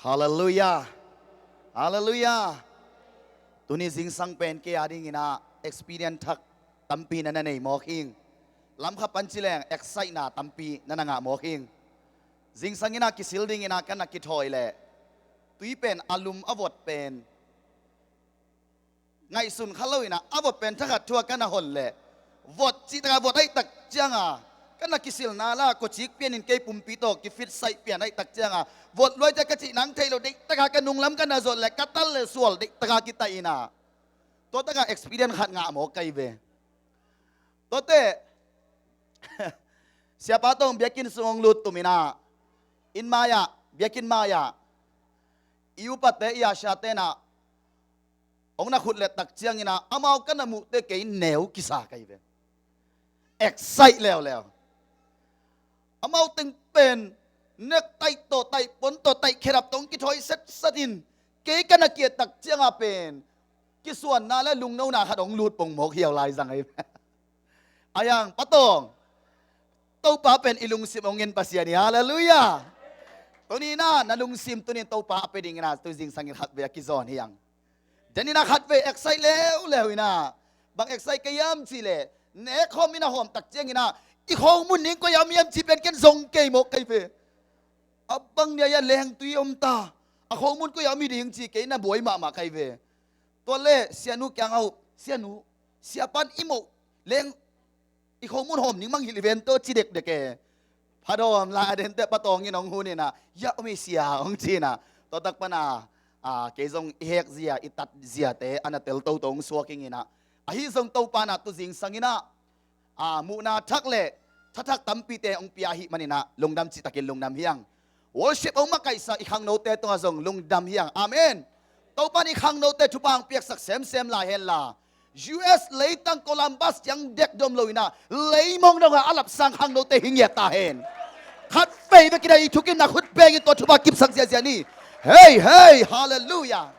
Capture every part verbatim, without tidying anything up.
Halleluiah. Halleluiah. Tuni zingsang pen kei a dinginah experience thak tampi na na nei mawk hing. Lamkha pan ci leng excite na tampi na na ngah mawk hing. Zingsanginah kisil dinginah ka na kithawi leh tui pen a lum a vot pen ngaihsun kha loinah a vot pen thakhat thua ka na hon leh vot cihtakah vot aihtak cianga ka na kisilna la kocik pianin kei pumpi tawh kifitsaih pian aihtak cianga vot luaite ka cih nang thei lo deihtaka ka nunglam ka na zot leh ka tal le sual deihtaka kitahinah tuataka experience khat ngah mawk kai ve. Tuate siapa tawng biakinn sung hong lut tuminah inn mai-ah biakinn mai-ah i upate i asha tenah hong na khut lettak cianginah amau ka na muhte kei neu kisa kai ve. Excite leuleu. Amau teng pen nektaih tawh taih pon tawh taih khedap tawh hong kithawi setset in kei ka na kiattak cianga pen kisuanna le lungnona khat hong lut pongmawk hiau lai zang ahi. Ayang patawng Topa pen i lungsim hong en Pasian hi. Halleluiah. Tuninah na lungsim tunin Topa a pe dinginah tu zingsangin khat ve a kizawn hiang. Janina khat ve excite leuleu inah bang excite ka hiam cihleh nekhawm ina hawmtak cianginah i khomun ning koi a om hiam ci pen ken zong kei mawk kai ve. A bang nia ia lengtui om ta a khomun koi a om hi ding ci kei na buai mahmah kai ve. Tua le sianu kiang a uh sianu siapan i moh leng i khomun hawm ning mang hilh i vento ci dekdek e. Phadawm la a dente patawngin hong huninah ia om i sia hong cinah tuatak pana kei zong i hek zia i tat ziate a na tel toto hong suak inginah ahi zong Topa na tu zingsanginah muhna thak le thathak tampite hong pia ahih maninah lungdam cihtakin lungdam hiang. Worship hong makaihsa i khangnote tungah zong lungdam hiang. Amen. Topan i khangnote thupha hong piaksak semsem lai henla U S leitang Columbus ciang dekdom loinah leimong dongah a lapsang khangnote hi ngiat ta hen. Khat vei vekinah i thukinna khut bengin tua thupha kipsak ziahziah ni. Hei hei halleluiah.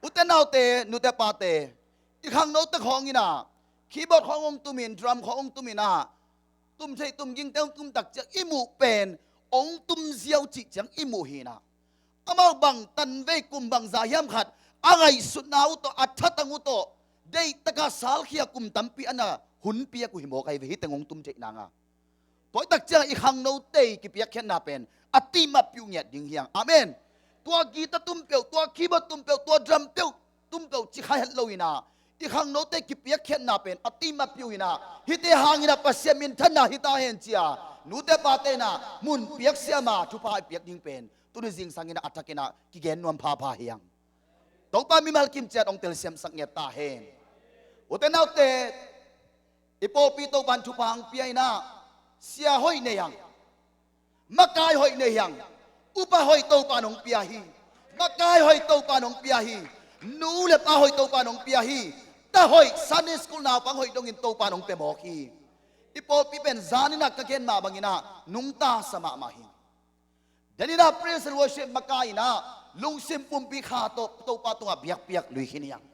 Ute naute nute pate i khangnote khawnginah keyboard khawng hong tumin drum khawng hong tuminah tum theih tum gingte hong tumtak ciang i muh pen hong tum ziau cih ciang i muh hinah amau bang tanvei kum bangza hiam khat a ngaihsutna uh tawh a thatang uh tawh deihtaka salkhia kum tampi a na hun piak uh hi mawk ahi ve. Hiteng hong tum theih nanga tuaitak cianga i khangnote i kipiakkhiatna pen a timah piuh ngiat ding hiang. Amen. Tua gita tum peuh tua keyboard tum peuh tua drum peuh tum peuh ci kha het loinah i khangnote kipiakkhiatna pen a timah piuh inah hite hanginah Pasian minthanna hita hen cia nute pate inah mun piaksiama thupha i piak ding pen tuni zingsanginah a thakinah kigen nuam phapha hiang. Topa mimal kimciat hong telsiamsak ngiat ta hen. Ute naute i pawlpi Topan thupha hong pia inah sia hoih nei hang makai hoih nei hiang. Upa hoih Topa nong pia hi. Makai hoih Topa nong pia hi. Nu le pa hoih Topa nong pia hi. Ta hoih Sunday school naupang hoih dongin Topa nong pia mawk hi. I pawlpi pen zaninah ka gen mah banginah nungta sa mahmah hi. Daninah praise and worship makai inah lungsim pumpi kha tawh Topa tungah biakpiak lui khin hiang.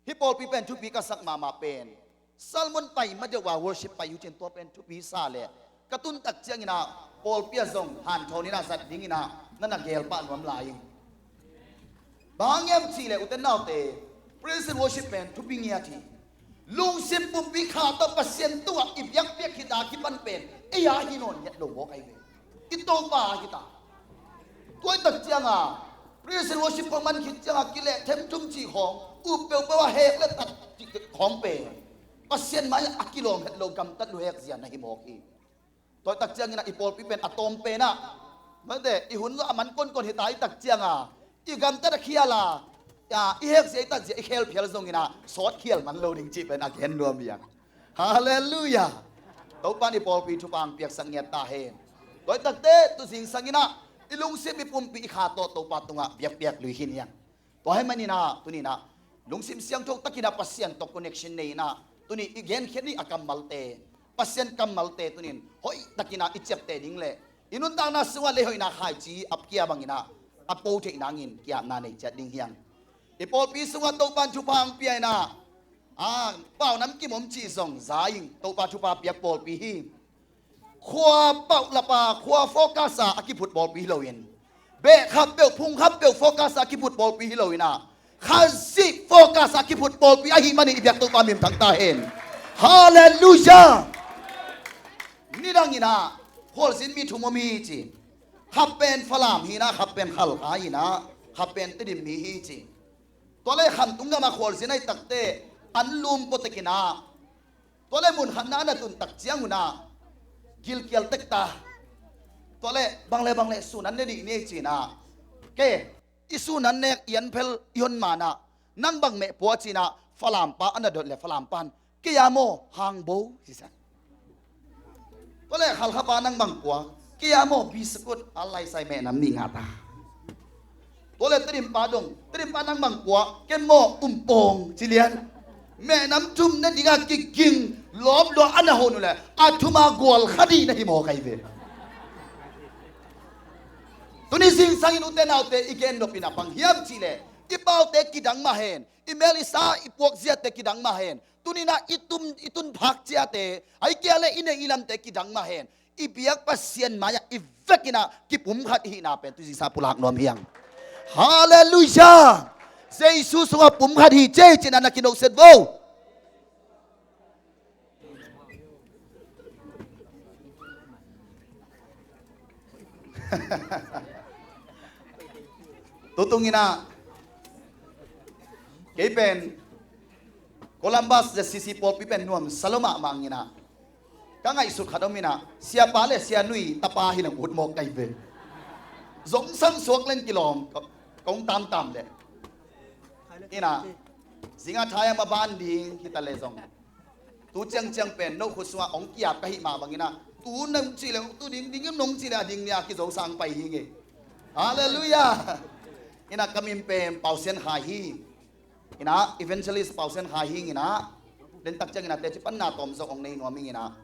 Hih pawlpi pen thupi ka sak mahmah pen Salmon pai madeuh a worship pai uh cin tua pen thupi sa le ka tuntak cianginah pawlpi ah zong hanthawn inah zat dinginah na na gelpah nuam lai ing. Bang hang hiam cihleh ute naute praise and worship pen thupi ngiat hi. Lungsim pumpi kha tawh Pasian tungah i biakpiak khita kipan pen ei a hi nawn ngiat lo mawk ahi ve. I Topa a hita. Tuaitak cianga praise and worship khawng man khit cianga kileh themthum cih khawng up peuhpeuh a hek le tat cih khawng pen Pasian mai a kilawm het lo gamtat luhek zia na hi mawk hi. Tuaitak ciangin ah i pawlpi pen a tawm penah mate i hun a man konkon hita i tak cianga i gamtat a khiala i hek zia i tat zia i khel phial zongin ah sawt khial man lo ding cih pen a gen nuam hiang. Halleluiah. Topa in i pawlpi thupha hong piaksak ngiat ta hen. Tuaitakte tu zingsangin ah i lungsim i pumpi i kha tawh Topa tungah biakpiak lui khin hiang. Tua hih manin ah tuni in ah lungsim siangtho takin ah Pasian tawh connection nei in ah tuni i genkhiat ni a kammalte Pasian kammalte tuni in hoih takin ah i ciapteh ding le i nuntakna sungah leihoihna khaici a kia bangin ah a po theih nangin ki-apna nei ciat ding hiang. I pawlpi sungah Topa in thupha hong pia in ah a pau namkim om cih zong za ing. Topa thupha piak pawlpi hi. khua paulap a, khua focus a a kiphut pawlpi hi loin, beh khat peuh, phung khat peuh focus a a kiphut pawlpi hi loin ah, Khazih focus a a kiphut pawlpi ahih manin i biak Topa min thang ta hen. Halleluiah. Nidangin ah khualzin mi thum om hi ci. Khat pen Falam hi in ah, khat pen Khalkha hi in ah, khat pen Tedim mi hi ci. Tua le Khamtung gam a khualzin ahih takteh an lum pua tek in ah, tua le mun khatna a na tun tak ciangun ah gilkial tek ta. Tua le bang le bang le sun an ne dih ni ci in ah, kei i sun an nek i an phel i hon ma in ah, nang bang meh pua ci in ah, Falam pa a na dot le Falam pan, kei a maw, Hangbo ci sa. Tua le Khalkha pa nang bang pua, kei a maw, biskut, a laisai meh nam nih nga ta. Tua le Tedim pa dong, Tedim pa nang bang pua, ken maw, Umpawng ci lian. Meh nam thum ne ding a kiging lawp lua a na hon uh le, a thum a gual kha dih na hi mawk ahi ve. Tuni zingsang in ute naute i gen nop in ah bang hiam cih leh, i paute kidang mah hen, i mel i sa i puak ziate kidang mah hen, tuni in ah i tum, i tun phak ciate, ahih kei leh i neih i lamte kidang mah hen, i biak Pasian mai-ah i vek in ah kipumkhat i hihna pen tuni zingsang pulak nuam hi hang. Halleluiah. Jesu sungah pumkhat hi ci-in ah na kinawhsiat vo. Tutung in ah kei pen Columbus ZCC pawlpi pen nuamsa lo mahmah in ah, ka ngaihsut khat om in ah, siapa le sianui tapa hi lo ut mawk ka hi ve. Zong sang suak leng kilawm kong tamtam leh in ah, zing a thai a ma ban ding hi ta leh zong, tu ciangciang pen no khut sungah hong ki-ap ka hih mah bangin ah, tu nong cih leh tu ding, ding nong cih leh a ding ni a kizo sang pai hi ngei. Halleluiah. In ah ka min pen Pau Sian Khai hi. In ah Evangelist Pau Sian Khai hi in ah, den tak ciangin ah teci panna tawm zong hong nei nuam hi in ah,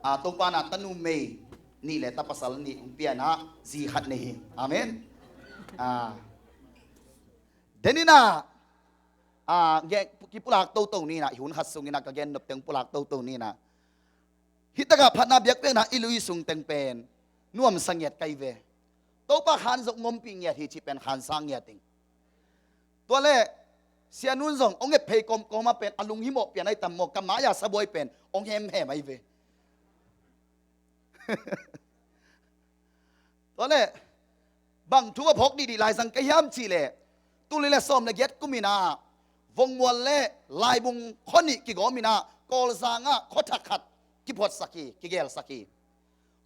a, Topa in ah tanu mei nih le ta pasal nih hong pia in ah zi khat nei hi. Amen. A, den in ah, a, kipulak toto ni in ah, i hun khat sungin ah ka gen nop teng pulak toto ni in ah, hih takah phatna biakpiakna i lui sung teng pen nuamsa ngiat ka hi ve. Topa khan zong ngompih ngiat hi cih pen khansa ngiat ing. Tua leh sianun zong hong et phei kawmkawm a pen a lunghimawh pian ahi tam maw, ka mai-a sabuai pen hong hemhem ahi ve. Tua leh bang thu va phawk dihdih laizang ka hiam cih leh, tul nih le sawm le giat kum in ah Vongmual le Laibung khua nih kigawm in ah Kawlzang ah khua thak khat kiphuatsak hi, kigelsak hi.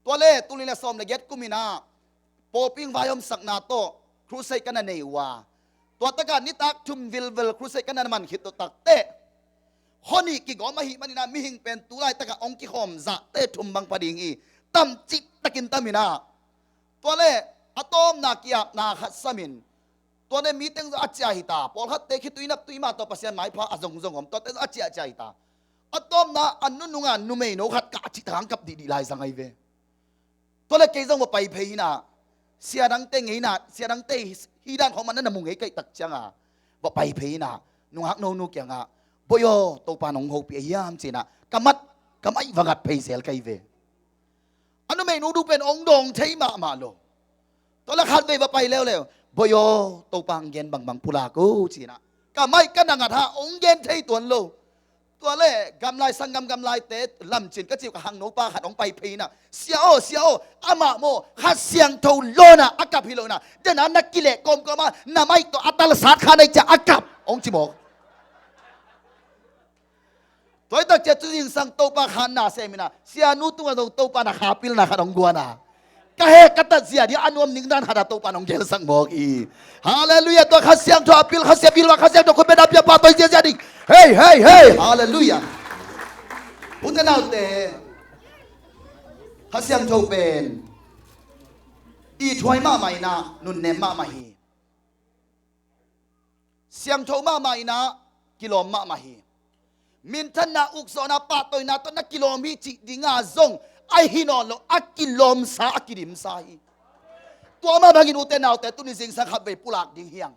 Tua leh tul nih le sawm le giat kum in ah pawlpi hong vaihawmsakna tawh crusade ka na nei uh a, tua takah nitak thum vilvel crusade ka na man khit tawh takteh, khua nih kigawm ahih manin ah mihing pen tu laitakah hong kikhawm zahte thum bang pha ding hi. Tam cihtakin tam in ah, tua leh a tawpna ki-apna khat samin, tua leh mi teng zong a ciah hi ta, pawlkhatte khitui naptui mah tawh Pasian maipha a zongzong om, tuate zong a ciahciah hi ta. A tawpna a nunung a numeino khat kah cih thang kap dihdih laizang ahi ve. Tua leh kei zong va pai phei in ah, sia dangte ngeina, sia dangte hih dan khawng mah na na mu ngei ka hih tak ciangah va pai phei in ah, nungakno nu kiangah, "Bawi aw, Topa in hong hopih ahi hiam?" ci in ah ka mat, ka mai va ngat phei zel ka hi ve. A numeinu du pen hong dawng thei mahmah lo. Tua leh khatvei va pai leuleu, "Bawi aw, Topa in hong gen bangbang pulak uh," ci in ah ka mai ka na ngat hang, hong gen thei tuan lo. Tua leh gamlai sanggam gamlaite lamcin ka ci uh, ka hangno pa khat hong pai phei in ah, "Sia aw, sia aw, amah maw Kha Siangtho lawn ah a kap hi lo in ah, den ah na kileh kawmkawm ah na mai tawh a talsat kha na hi ciah a kap," hong ci mawk. Tua hi tak ciah tu zingsang Topa khanna sem in ah, sianu tungah zong Topa in ah kha pilna khat hong guan a, ka heh ka tat zia ding a nuam ning dan khat ah Topa in hong gelsak mawk hi. Halleluiah. Tua Kha Siangtho a pil, Kha Siangtho a pil, Kha Siangtho khut beng a pia pa tawh i ziazia ding. Hei, hei, hei. Halleluiah. Ute naute, Kha Siangtho pen ithuai mahmah in ah nunnem mahmah hi. Siangtho mahmah in ah kilawm mahmah hi. Minthanna, ukzawhna, pahtawina tawh na kilawm hi cih ding a zong ahi nawn lo, a kilawmsa, a kidimsa hi. Tua mah bangin ute naute, tuni zingsang khatvei pulak ding hi hang.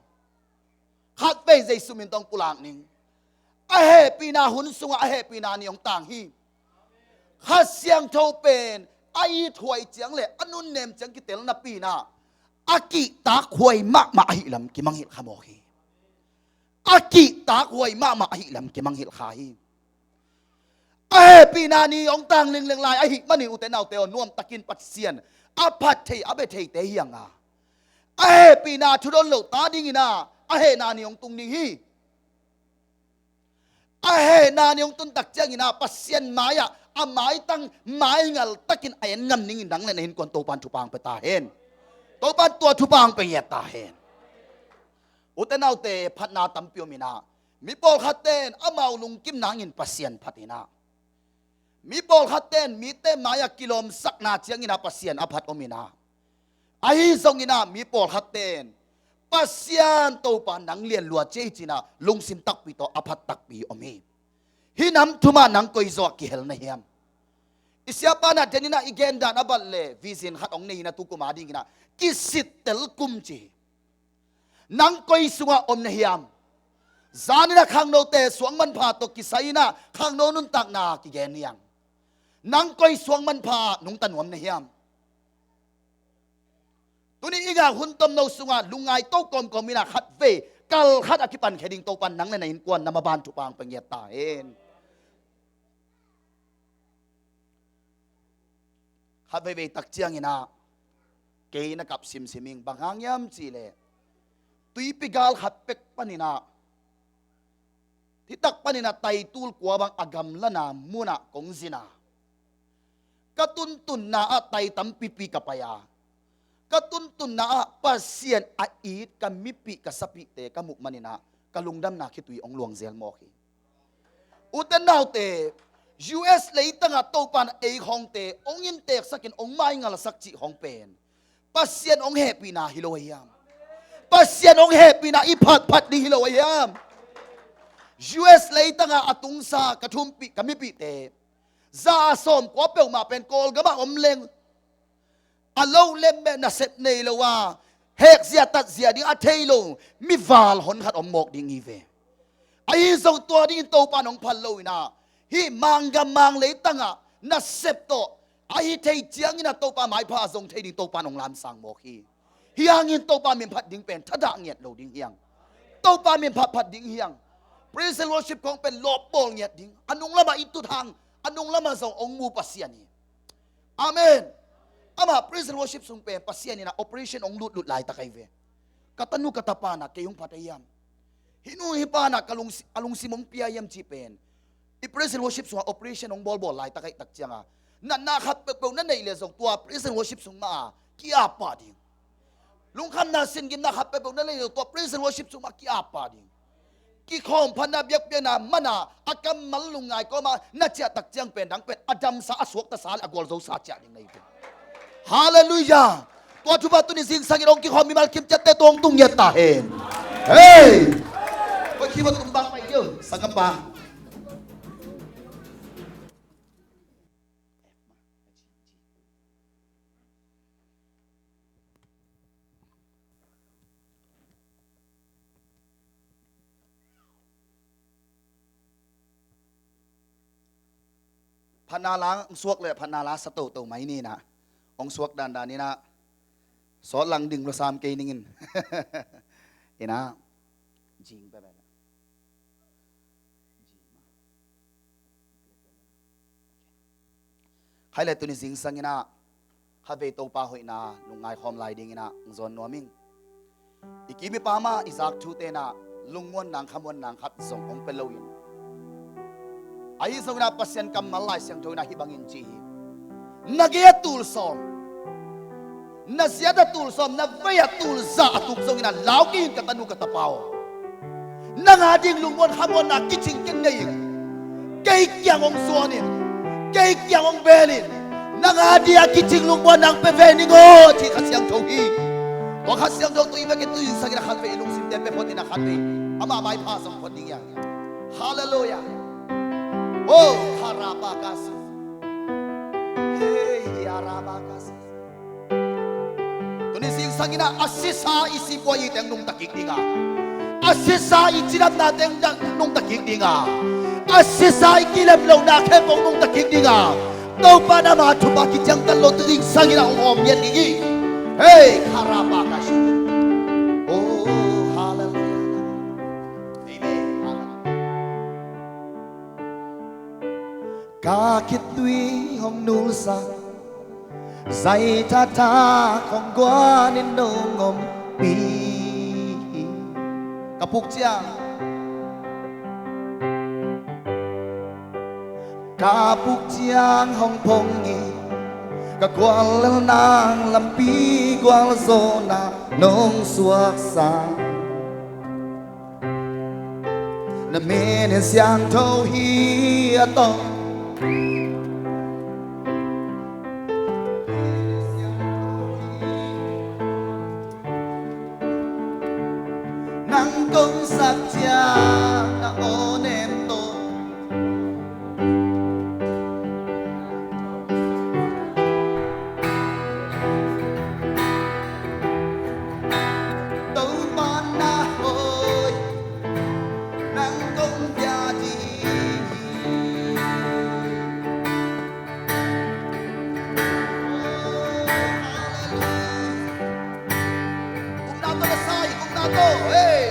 Khatvei Jesu min tawh pulak ning. A hehpihna hun sungah a hehpihna ni hong tang hi. Kha Siangtho pen a ithuai ciang le a nunnem ciang kitel napi-in ah a kihtakhuai mahmah ahih lam kimangngilh kha mawk hi. A kihtakhuai mahmah ahih lam kimangngilh kha hi. A hehpihna ni hong tang lingleng lai ahih manin, ute naute aw, nuamtakin Pasian a phat thei a bia theite hi hang a, a hehpihna thudon lo ta dingin ah a hehna ni hong tung ding hi. A hehna ni hong tun tak ciangin ah Pasian mai-ah a maitang maingal takin a en ngam dingin nang le na innkuan Topa'n thupha hong pia ta hen. Topa'n tua thupha hong pia ngiat ta hen. Ute naute, phatna tampi om in ah, mi pawlkhatte in amau lungkim nangin Pasian phat in ah, mi pawlkhatte in mite mai-ah kilawmsakna ciangin ah Pasian a phat om in ah, ahi zongin ah mi pawlkhatte in Pasian Topa nang lian lua ci ei ci-in ah lungsim takpi tawh a phat takpi om hi. Hih nam thum ah nang koi zaw ah kihel na hiam? I siapa in ah den in ah i gen dan a bat le vision khat hong nei in ah tu kum a dingin ah kisittel kum ci hi. Nang koi sungah om na hiam? Zan in ah khangnote suang manpha tawh kisai in ah khangno nuntakna kigen hi hang. Nang koi suang manpha ah nungta nuam na hiam? Tuni i ngak hun tomno sungah lungngai to kawmkawm in ah khatvei kal khat a kipankhia ding Topa'n nang le na innkuan na maban thupha hong pia ngiat ta hen. Khat veivei tak ciangin ah kei na kap simsim ing. Bang hang hiam cih leh, tuipi gal khat pek panin ah, hih tak panin ah tai tul kua bang a gamlana mun ah kong zin a, ka tuntunna ah tai tampipi ka pai a, ka tuntunna ah Pasian a it ka mipih ka sapihte ka muh manin ah ka lungdamna khitui hong luang zel mawk hi. Ute naute, U S leitangah Topa'n ei khawngte hong innteksakin hong maingalsak cih khawng pen Pasian hong hehpihna hi lo ahi hiam? Pasian hong hehpihna i phatphat ding hi lo ahi hiam? U S leitangah a tungsa ka thumpih ka mipihte za a sawm kua peuhmah pen Kawlgamah om leng, a lo lem beh nasep nei lo a, hekzia tatzia ding a thei lo mival hon khat om mawk ding hi ve. Ahi zong tua dingin Topa'n hong phal lo in ah, hih manggam mangleitangah nasep tawh a hi thei ciangin ah Topa maipha a zong thei ding Topa'n hong lamsang mawk hi. Hih hangin Topa min phat ding pen thadah ngiat lo ding hi hang. Topa min phatphat ding hi hang. Praise and worship khawng pen lawpbawl ngiat ding. A nung lamah i tut hang, a nung lamah zong hong mu Pasian hi. Amen. Amah praise and worship sung pen Pasian in ah operation hong lutlut laitak ahi ve. Ka tanu ka tapa in ah kei hong phat ahi hiam? Hih nu hih pa in ah ka lungsi-, a lungsim hong pia ahi hiam cih pen i praise and worship sungah operation hong bawlbawl laitak ahih tak ciangah, natna khat peuhpeuh na neih leh zong tua praise and worship sung mah a ki-ap pah ding. Lungkhamna, singimna khat peuhpeuh na neih leh zong tua praise and worship sung mah a ki-ap pah ding. Kikhawm phatna biakpiakna man a, a kammal lungngai kawmah na ciah tak ciang pen dang pen a damsa, a suaktasa le a gualzosa ciah ding na hi ve. Halleluiah. Tua thupha tuni zingsangin hong kikhawm mimal kim ciatte tawh hong tung ngiat ta hen. Hei! Koi khim a tum bang pai ding, sanggampa. Phatna la hong suak le phatna la sa toto mai ni in ah, hong suak dandan in ah, sawt lang ding lo sam kei ning in. In ah, jing pe pe. Khai le tuni zingsangin ah khatvei Topa hoihna lungngai khawm lai dingin ah hong zawn nuam ing. I kim i pam ah i zak thute in ah lungmuan nang khamuan nang khat zong hong pia loin, ahi zongin ah Pasian kammal Lai Siangtho in ah hih bangin ci hi. Na gei a tul sawm, na ziat a tul sawm, na vei a tul za a tuk zongin ah lau kei in, ka tanu ka tapa aw. Nang a ding lungmuan khamuanna kicing ken nei in. Kei kiang hong zuan in, kei kiang hong bel in. Nang a ding a kicing lungmuan nang pia ve ning aw, ci Kha Siangtho hi. Tua Kha Siangtho tawh i vekin tuni zingsangin ah khatvei i lungsimte pia phot in ah khatvei amah maipha zong phot ding hi hang. Halleluiah. Oh, harabakasi. Hey, harabakasi. Tuni zingsangin ah a sisa i sipuai i teng nungta kik ding a, a sisa i cidamna teng nungta kik ding a, a sisa i kilem lohna khempeuh nungta kik ding a, Topa in ama thupha kiciangtan lo tu ding sangin a hong awm ngiat ding hi. Hei, kharapa ka shi. Oh, hallelujah. Amen. Hallelujah. Ka khitui hong nulsak, zai thathak hong guan in nong ompih hi. Ka puk ciang, ka puk ciang hong phong hi. Ka guallelhna lampi gualzawhna nong suaksak. Na min in siangtho hi, a tawh. Nang kong sak ciang na aw nem tawh. Topa na hoih, nang kong bia ding hi. Oh, hallelujah. Kumna tawh na sai, kumna tawh, hey.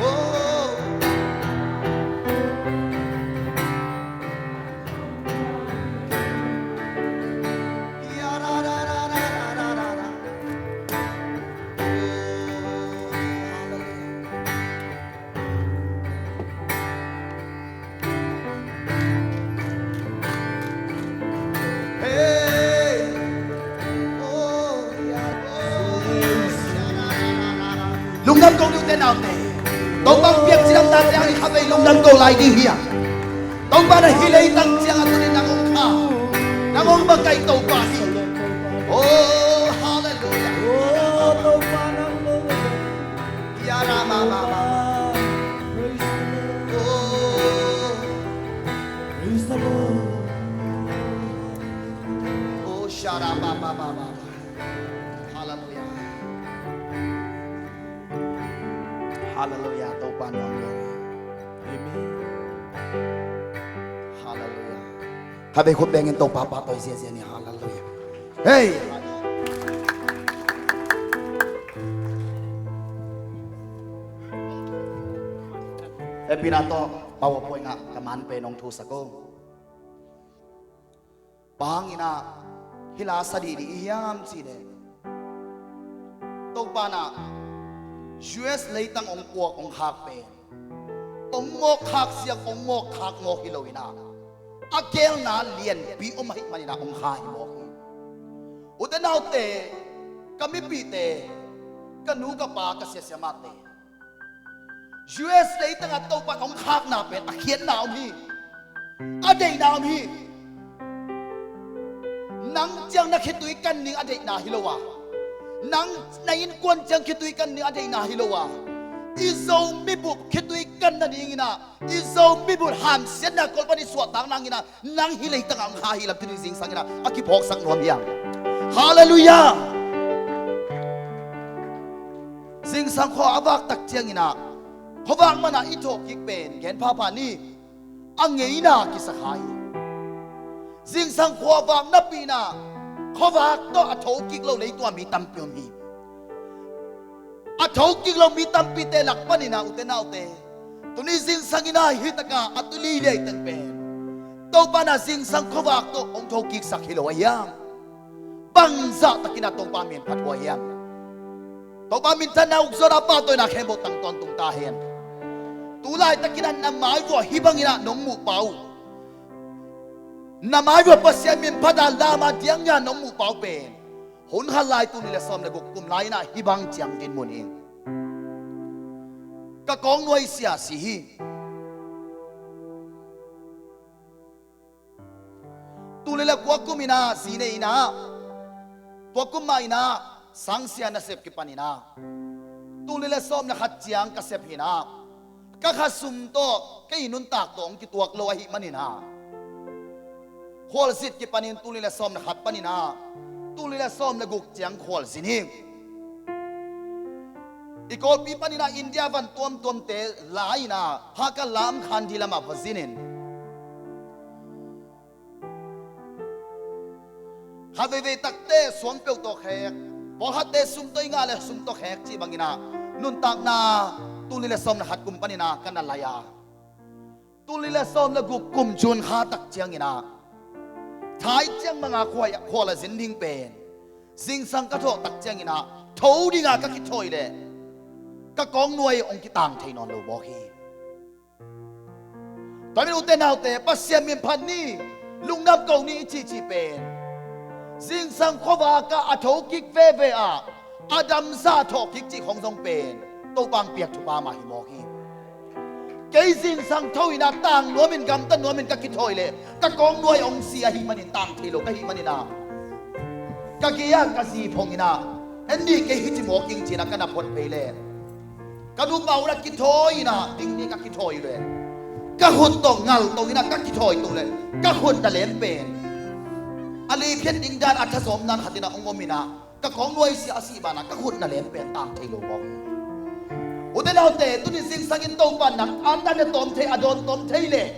Oh. Lungdam ko ni u te nau te. Topa hong piak cidamna te hang in khatvei lungdam ko lai ding hi a. Topa na hih leitang ciang a tuni nang hong kha, nang hong makaih Topa hi. Oh, hallelujah. Oh, Topa nang hong Yarama mama. Oh. Praise the Lord. Oh, sharama mama. Hallelujah. Hallelujah. Topa nuam lo. Amen. Hallelujah. Khatvei khut bengin Topa pahtawi ziazia ni. Hallelujah. Hey. Hepina tawh PowerPoint ah ka man pen hong thusak o. Bang hangin ah hih la sa dihdih i hiam cih leh, Topa in ah U S leitang hong puak hong khak pen hong mawk khak siang hong mawk khak mawk hi lo in ah, a geelna lianpi om ahih manin ah hong kha hi mawk hi. U te nau te, ka mipihte, ka nu ka pa, ka sia siamahte, U S leitang ah Topa in hong khakna pen a khiatna om hi. A deihna om hi. Nang ciang na khitui kan ning a deihna hi lo a, nang na innkuan ciang khitui kan ning a deihna hi lo a, i Zomi bup khitui kan nading in ah, i Zomi bup hamsiatna kolpan i suahtak nang in ah, nang hih leitang ah hong kha hi lam tuni zingsang in ah a kiphawksak nuam hiam? Hallelujah. Zingsang khua a vak tak ciangin ah, khuavak man ah i thawhkik pen gen phapha ni. A ngeina kisa kha hi. Zingsang khua vak napi in ah, khuavak tawh a thokik lo leitung ah mi tampi om hi. A thokik lo mi tampite lak panin ah u te nau te, tuni zingsang in ah hih tak ah a tuli leitang pen Topa in ah zingsang khuavak tawh hong thokiksak hi lo a hiam? Bangzah takin ah Topa min phat hua hiam? Topa minthanna ukzawhna pahtawina khempeuh tang tawntung ta hen. Tu laitakin ah na maivuah hih bangin ah nong muh pa uh, na maivuah Pasian min phat a lam a diakdiak nong muh pa uh pen hun khat lai tul nih le sawm le guk kum lai in ah hih bang ciang dinmun hi. Ka kawng nuaisia si hi. Tul nih le kua kum in ah zi nei in ah, tua kum mah in ah sangsia nasep kipan in ah, tul nih le sawm le khat ciang ka sep hi in ah, ka khasum tawh ka inn nuntak tawh hong kituak lo ahih manin ah, khualzin kipanin tul nih le sawm le khat panin ah tul nih le sawm le guk ciang khualzin hi. I Kawlpi panin ah India van tuamtuamte la-in ah Hakha lam Khandhi lamah va zinin, khat veivei takte suangpeuh tawh khek, pawlkhatte sumtoi ngah le sumtawh khek cih bangin ah nuntakna tul nih le sawm le khat kum panin ah ka na lai a, tul nih le sawm le guk kum June kha tak ciangin ah Thai ciang manga khual a zin ding pen zingsang ka thawh tak ciangin ah tho dingah ka kithawi leh ka kawngnuai hong kitang thei nawn lo mawk hi. Tua min ute naute, Pasian min phat ni, lungdam ko ni i cihcih pen zingsang khuavak ah a tho kik veve ah a damsa thawh kik cih khong zong pen Topa hong piak thupha mah hi mawk hi. Kei zingsang tho in ah tang nuamin gamta nuamin ka kithawi leh ka kawngnuai hong si ahih manin tang thei lo ka hih manin ah ka gei ah ka zi phong in ah, en ni kei hih ci mawk ing ci-in ah ka na phot phei leh ka nupa un ah kithawi in ah ding ni ka kithawi leh ka khut tawh ngal to in ah ka kithawi to leh ka khut na lem pen a leiphiat ding dan a thazawm dan khat in ah hong om in ah ka kawngnuai sia a sih banah ka khut na lem pen tang thei lo mawk hi. Ute naute, tuni zingsang in Topa nang an na tawm thei a dawn tawm thei leh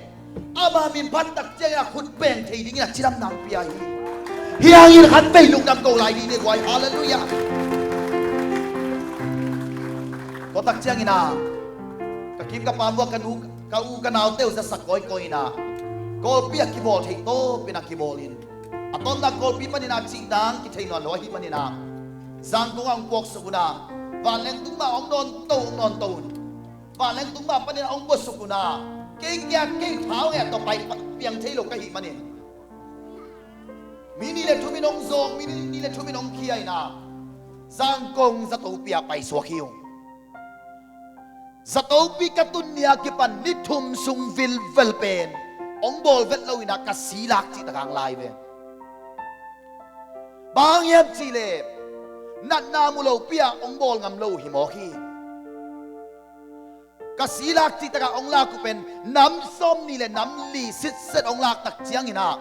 ama min phat tak ciangin a khut beng thei dingin a cidam nang pia hi. Hiangin khat vei lungdam ko lai dih deh guai. Halleluiah. Tua tak ciangin ah ka kim ka pam uh a ka nu ka u ka naute uh zasak kawikawi in ah Kawlpi a kibawl thei tawpin a kibawlin a tawpna Kawlpi panin ah cih dang kithei nawn lo ahih manin ah Zangkong ah hong puaksuk un ah vanleng tung mah hong nawnto hong nawnto un vanleng tung mah panin ah hong puaksuk un ah kei kia kei thau nge tawh pai piang thei lo ka hih manin mi nih le thum in hong zawng, mi nih le thum in hong khia in ah Zangkong zatopi ah paisuak hi ung. Zatopi ka tun ni a kipan ni thum sung vilvel pen hong bawl vet lo in ah ka si lak cih tak hong lai ve. Bang hang hiam cih leh natna mu lopi ah hong bawl ngam lo uh hi mawk hi. Ka si lak cih tak ah hong lak uh pen nam sawm nih le nam li sitset hong lak tak ciangin ah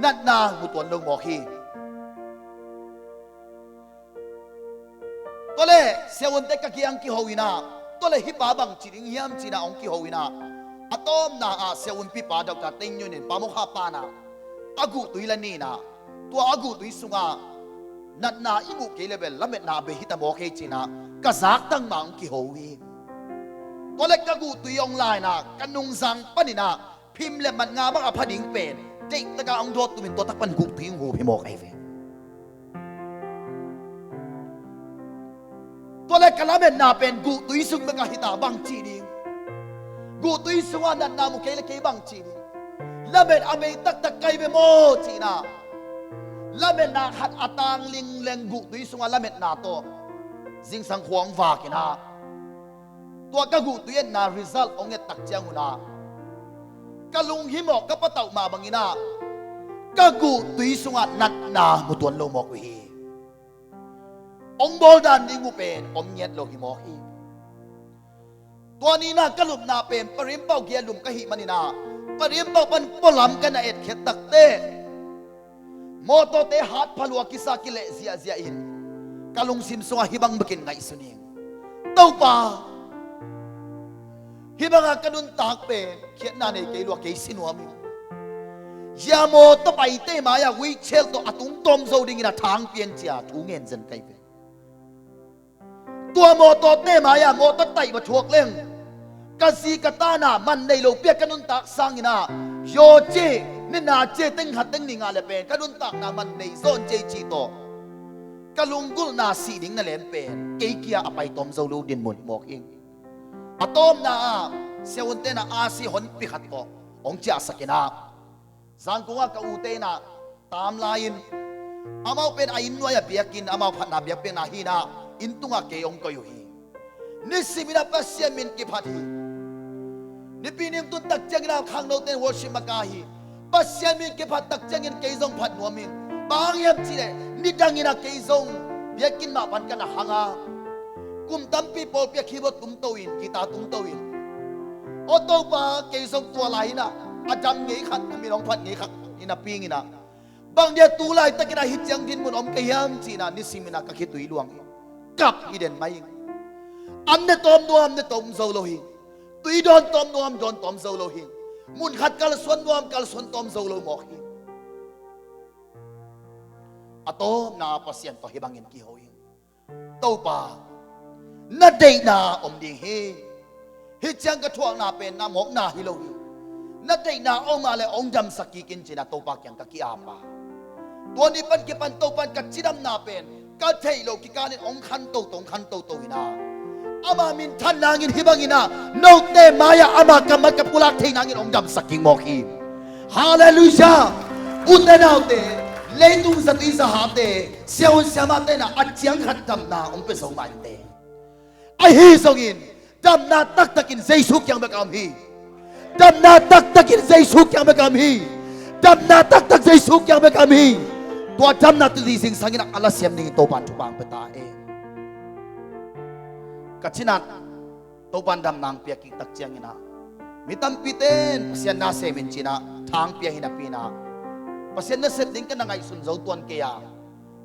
natna mu tuan lo mawk hi. Tua leh siavuante ka kiang kiho in ah tua leh hih pa bang ci ding hiam ci-in ah hong kiho in ah a tawpna ah siavunpi pa Doctor Teng Yun in Pa Mokha pa in ah a guhtui la ni in ah tua a guhtui sungah natna i muh kei leh bel lametna a bei hi ta mawk hi ci-in ah ka zak tang mah hong kiho hi. Tua leh ka guhtui hong la in ah ka nungzang panin ah phim le mat nga bang a pha ding pen deihtak ah hong dawt tumin tua tak pan guhtui hong hup hi mawk ahi ve. Tua leh ka lametna pen guhtui sung bek ah hi ta bang ci ding. Guhtui sungah natna mu kei leh kei bang ci ding. Lamet a bei taktak ka hi ve maw ci-in ah lametna khat a tang lingleng guhtui sungah lametna tawh zingsang khua hong vak in ah tua ka guhtui etna result hong et tak ciang un ah ka lunghimawh ka patauh mah bangin ah ka guhtui sungah natna mu tuan lo mawk uh hi. Hong bawl dan ding uh pen om ngiat lo hi mawk hi. Tua ni in ah ka lupna pen Parimpau gei ah lum ka hih manin ah Parimpau pan pualam ka na etkhiat takteh mawtawte hat phalua kisa kileh ziahziah in ka lungsim sungah hih bang bekin ngaihsun ing. Topa, hih bangah ka nuntak pen khiatna nei kei lua kei si nuam ing. Zia mawtaw paite mai-ah wheelchair tawh a tung tawm zo dingin a thang pian cia thu ngen zen kai ve. Tua mawtawte mai-ah mawtaw taih va thuak leng ka zi ka tana man nei lopi-a ka nuntak sangin ah yaw ci, nina ci teng khat teng nih ngah le pen ka nuntakna man nei zawn ci ci tawh ka lunggulhna sih ding na lem pen kei kia a pai tawm zo lo dinmun mawk ing. A tawpna ah siavuante in ah asi honpi khat tawh hong ciahsak in ah Zangkong ah ka ute in ah tam lai-in amau pen a inn nuai-ah biakinn amau phatna biakpiakna hi-in ah inn tungah kei hong koih uh hi. Nisimin ah Pasian min kiphat hi. Nipi ning tun tak ciangin ah khangnote in worship maka hi. Pasian min kiphat tak ciangin kei zong phat nuam ing. Bang hang hiam cih leh nidangin ah kei zong biakinn mah pan ka na hang a, kum tampi pawlpi a keyboard tumto in, guitar tumto in, aw Topa, kei zong tua lai-in ah a dam ngei khat, a min hong phat ngei khat in a ping in ah, bang dia tu laitakin ah hih ciang dinmun om ka hiam ci-in ah nisimin ah ka khitui luang hi. kap hi den mai ing. An ne tawm nuam ne tawm zo lo hi. Tui dawn tawm nuam dawn tawm zo lo hi. Mun khat kalsuan nuam kalsuan tawm zo lo mawk hi. A tawpna Pasian tawh hih bangin kiho hi. Topa, na deihna om ding hi. Hih ciang ka thuakna pen na mawkna hi lo hi. Na deihna om a le hong damsak kik in ci-in ah Topa kiang ka ki-ap a, tua ni pan kipan Topa in ka cidamna pen ka theih loh kikal in hong khan toto, hong khan toto in ah, ama minthan nangin hih bangin ah note mai-ah ama kammal ka pulak thei nangin hong damsak kik mawk hi. Halleluiah. U te nau te, leitung zatui zahate, siavuan siamahte in ah a ciang khat damna hong pia zo mah inteh. Ahi zongin damna taktak in Jesu kiang bek a om hi. Damna taktak in Jesu kiang bek a om hi. Damna taktak Jesu kiang bek a om hi. Tua damna tuni zingsang in ah a la siam dingin Topa in thupha hong pia ta hen. Ka cinat Topa in damna hong piak kik tak ciangin ah, mi tampite in Pasian na sem in ci-in ah tha hong pia hi napi-in ah, Pasian nasep ding ka na ngaihsun zo tuan kei a,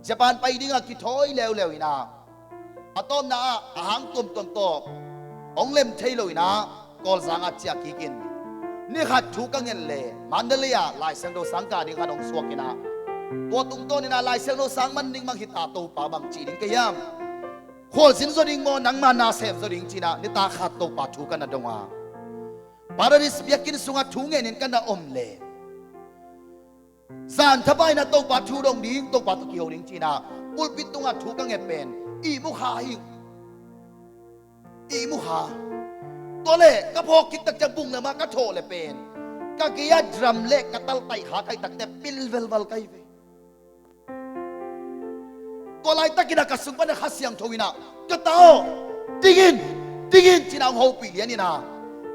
Japan pai ding a kithawi leuleu in ah, a tawpna ah a hang tuamtuam tawh hong lem thei lo in ah Kawlzang ah ciah kik in, ni khat thu ka nget leh Mandalay ah Lai Siangtho sang kah ding khat hong suak in ah, tua tungtawn in ah Lai Siangtho sang man ding bang hi ta, Topa, bang ci ding ka hiam? Khualzin zaw ding maw, nangma na sem zaw ding ci-in ah nitak khat Topa thu ka na dong a, Paradise biakinn sungah thu ngenin ka na om leh, zan thapai in ah Topa thu dong ding, Topa tawh kiho ding ci-in ah pulpit tungah thu ka nget pen ihmu kha hi. Ihmu kha. Tua leh ka phawk khit tak ciang bung lam ah ka thawh leh pen ka gei ah drum leh ka tal taih kha ka hih tak teh pil velval ka hi ve. Tua laitakin ah ka sung pan ah Kha Siangtho in ah, "Ka ta aw, ding in, ding in," ci-in ah hong hopih lian in ah,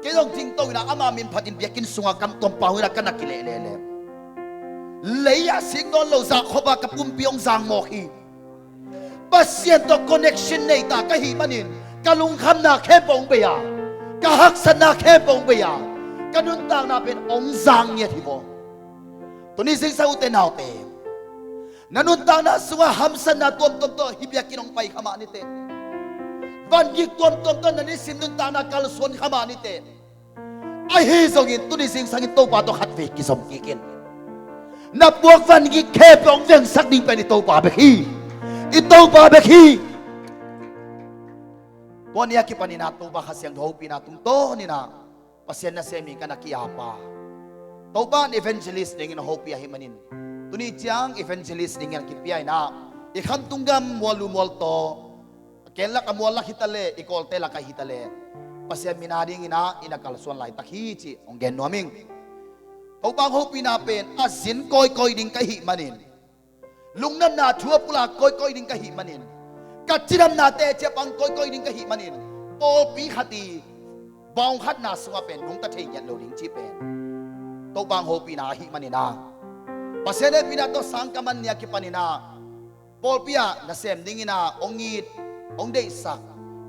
kei zong dingto in ah ama min phatin biakinn sungah kam tuam pau in ah ka na kileh lehleh. Lei ah sik nawn lo zah khop ah ka pumpi hong zang mawk hi. Pasian tawh connection nei ta ka hih manin ka lungkhamna khempeuh hong bei a, ka haksatna khempeuh hong bei a, ka nuntakna pen hong zang ngiat hi maw? Tuni zingsang, u te nau te, na nuntakna sungah hamsatna tuamtuam tawh hih biakinn hong pai kha mah ni teh. Vangik tuamtuam tawh na nisim nuntakna kalsuan kha mah ni teh. Ahi zongin tuni zingsang in Topa tawh khatvei kizom kik in. Na puak vangik khempeuh hong vengsak ding pen i Topa bek hi. I Topa bek hi. Tua ni a kipan in ah Topa Kha Siangtho hopihna tungtawn in ah Pasian nasem in ka na ki-ap a, Topa in evangelist dingin hong hopih ahih manin, tuni ciang evangelist dingin a kipia in ah, i khamtung gam mual lu mual tawh, a ken lak a mual lak hi ta leh, i Kawlte lak ah hi ta leh, Pasian min a dingin ah i na kalsuan laitak hi cih hong gen nuam ing. Topa hong hopihna pen a zin kawikawi ding ka hih manin, lungnatna thu a pulak kawikawi ding ka hih manin, ka cidamna teci a pang kawikawi ding ka hih manin, pawlpi khat i baung khatna sungah pen nungta thei ngiat lo ding cih pen Topa hong hopihna ahih manin ah, Pasian hehpihna tawh sang ka man ni a kipan in ah, pawlpi ah nasem dingin ah hong it, hong deihsak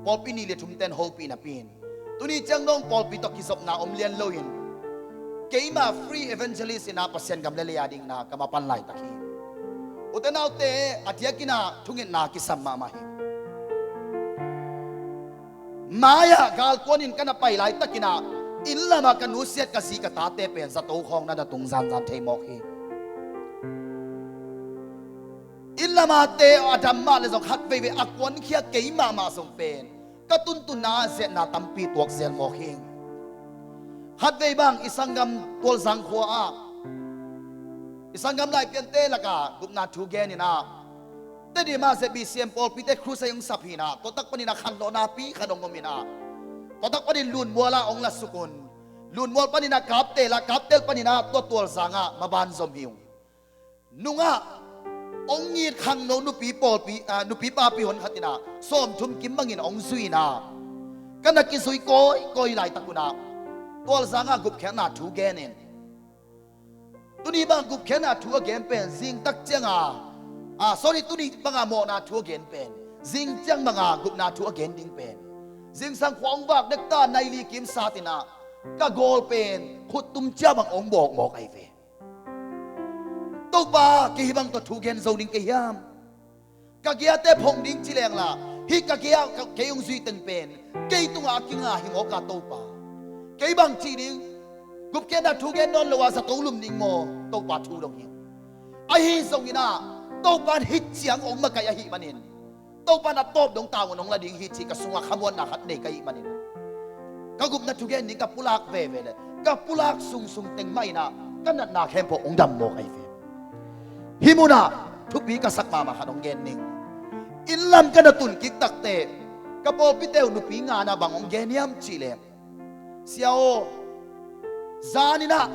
pawlpi nih le thumte in hopih napi-in, tuni ciang dong pawlpi tawh kizopna om lian loin, keima free evangelist in ah Pasian gam le lei a dingin ah ka mapan laitak hi. U te nau te, a diakin ah thungetna kisam mahmah hi. Mai-ah galkuan in ka na pai laitakin ah, inn lamah ka nusiat ka zi ka tate pen zato khawng na na tung zanzan thei mawk hi. Inn lamate a dam mah leh zong khat veivei a kuankhia kei mahmah zong pen ka tuntunna ah ziatna tampi tuak zel mawk hi. Khat vei bang i sanggam Tualzang khua ah i sanggam Laipiante lakah gupna thu gen in ah, Tedim ah Z B C M pawlpite crusade hong sap hi in ah, tua tak panin ah khanlawhna pi khat hong om in ah, tua tak panin Lunmual ah hong lasuk un. Lunmual panin ah Kaptel ah, Kaptel panin ah tua Tualzang ah maban zom hi ung. Nungah hong it khangno nupi pawlpi, ah, nupi papi honkhat in ah sawmthum kim bangin hong zui in ah, ka na kizui kawikawi laitak un ah Tualzang ah gupkhiatna thu gen in, tuni bang gupkhiatna thu a gen pen zing tak ciang a, ah, sorry, tuni bang a mawhna thu a gen pen zing ciang bang a gupna thu a gen ding pen, zingsang khua hong vak dek ta, nai li kim sat in ah ka gawl pen khuttum cia bang hong bawk mawk ahi ve. Topa, kei hih bang tawh thu gen zo ding ka hiam? Ka giate phong ding ci leng lah, Hih ka gei-ah ka, kei hong zui teng pen kei tungah a kinga hi mawk a, Topa. Kei bang cih ding, gupkhiatna thu gen nawn lo a zato lum ding maw, Topa thu dong hi. Ahi zongin ah Topa in hih ciang hong makaih ahih manin, Topa in a tawp dong tawngun hong la ding hi cih ka sungah khamuanna khat nei ka hih manin, ka gupna thugen ding ka pulak veve le ka pulak sungsung teng mah in ah ka natna khempeuh hong dam mawk ahi ve. Hih munah thupi ka sak mahmah khat hong gen ning. Inn lam ka na tun kik takteh ka pawlpite uh nupi nga in ah bang hong gen hiam cih leh, Sia aw, zan in ah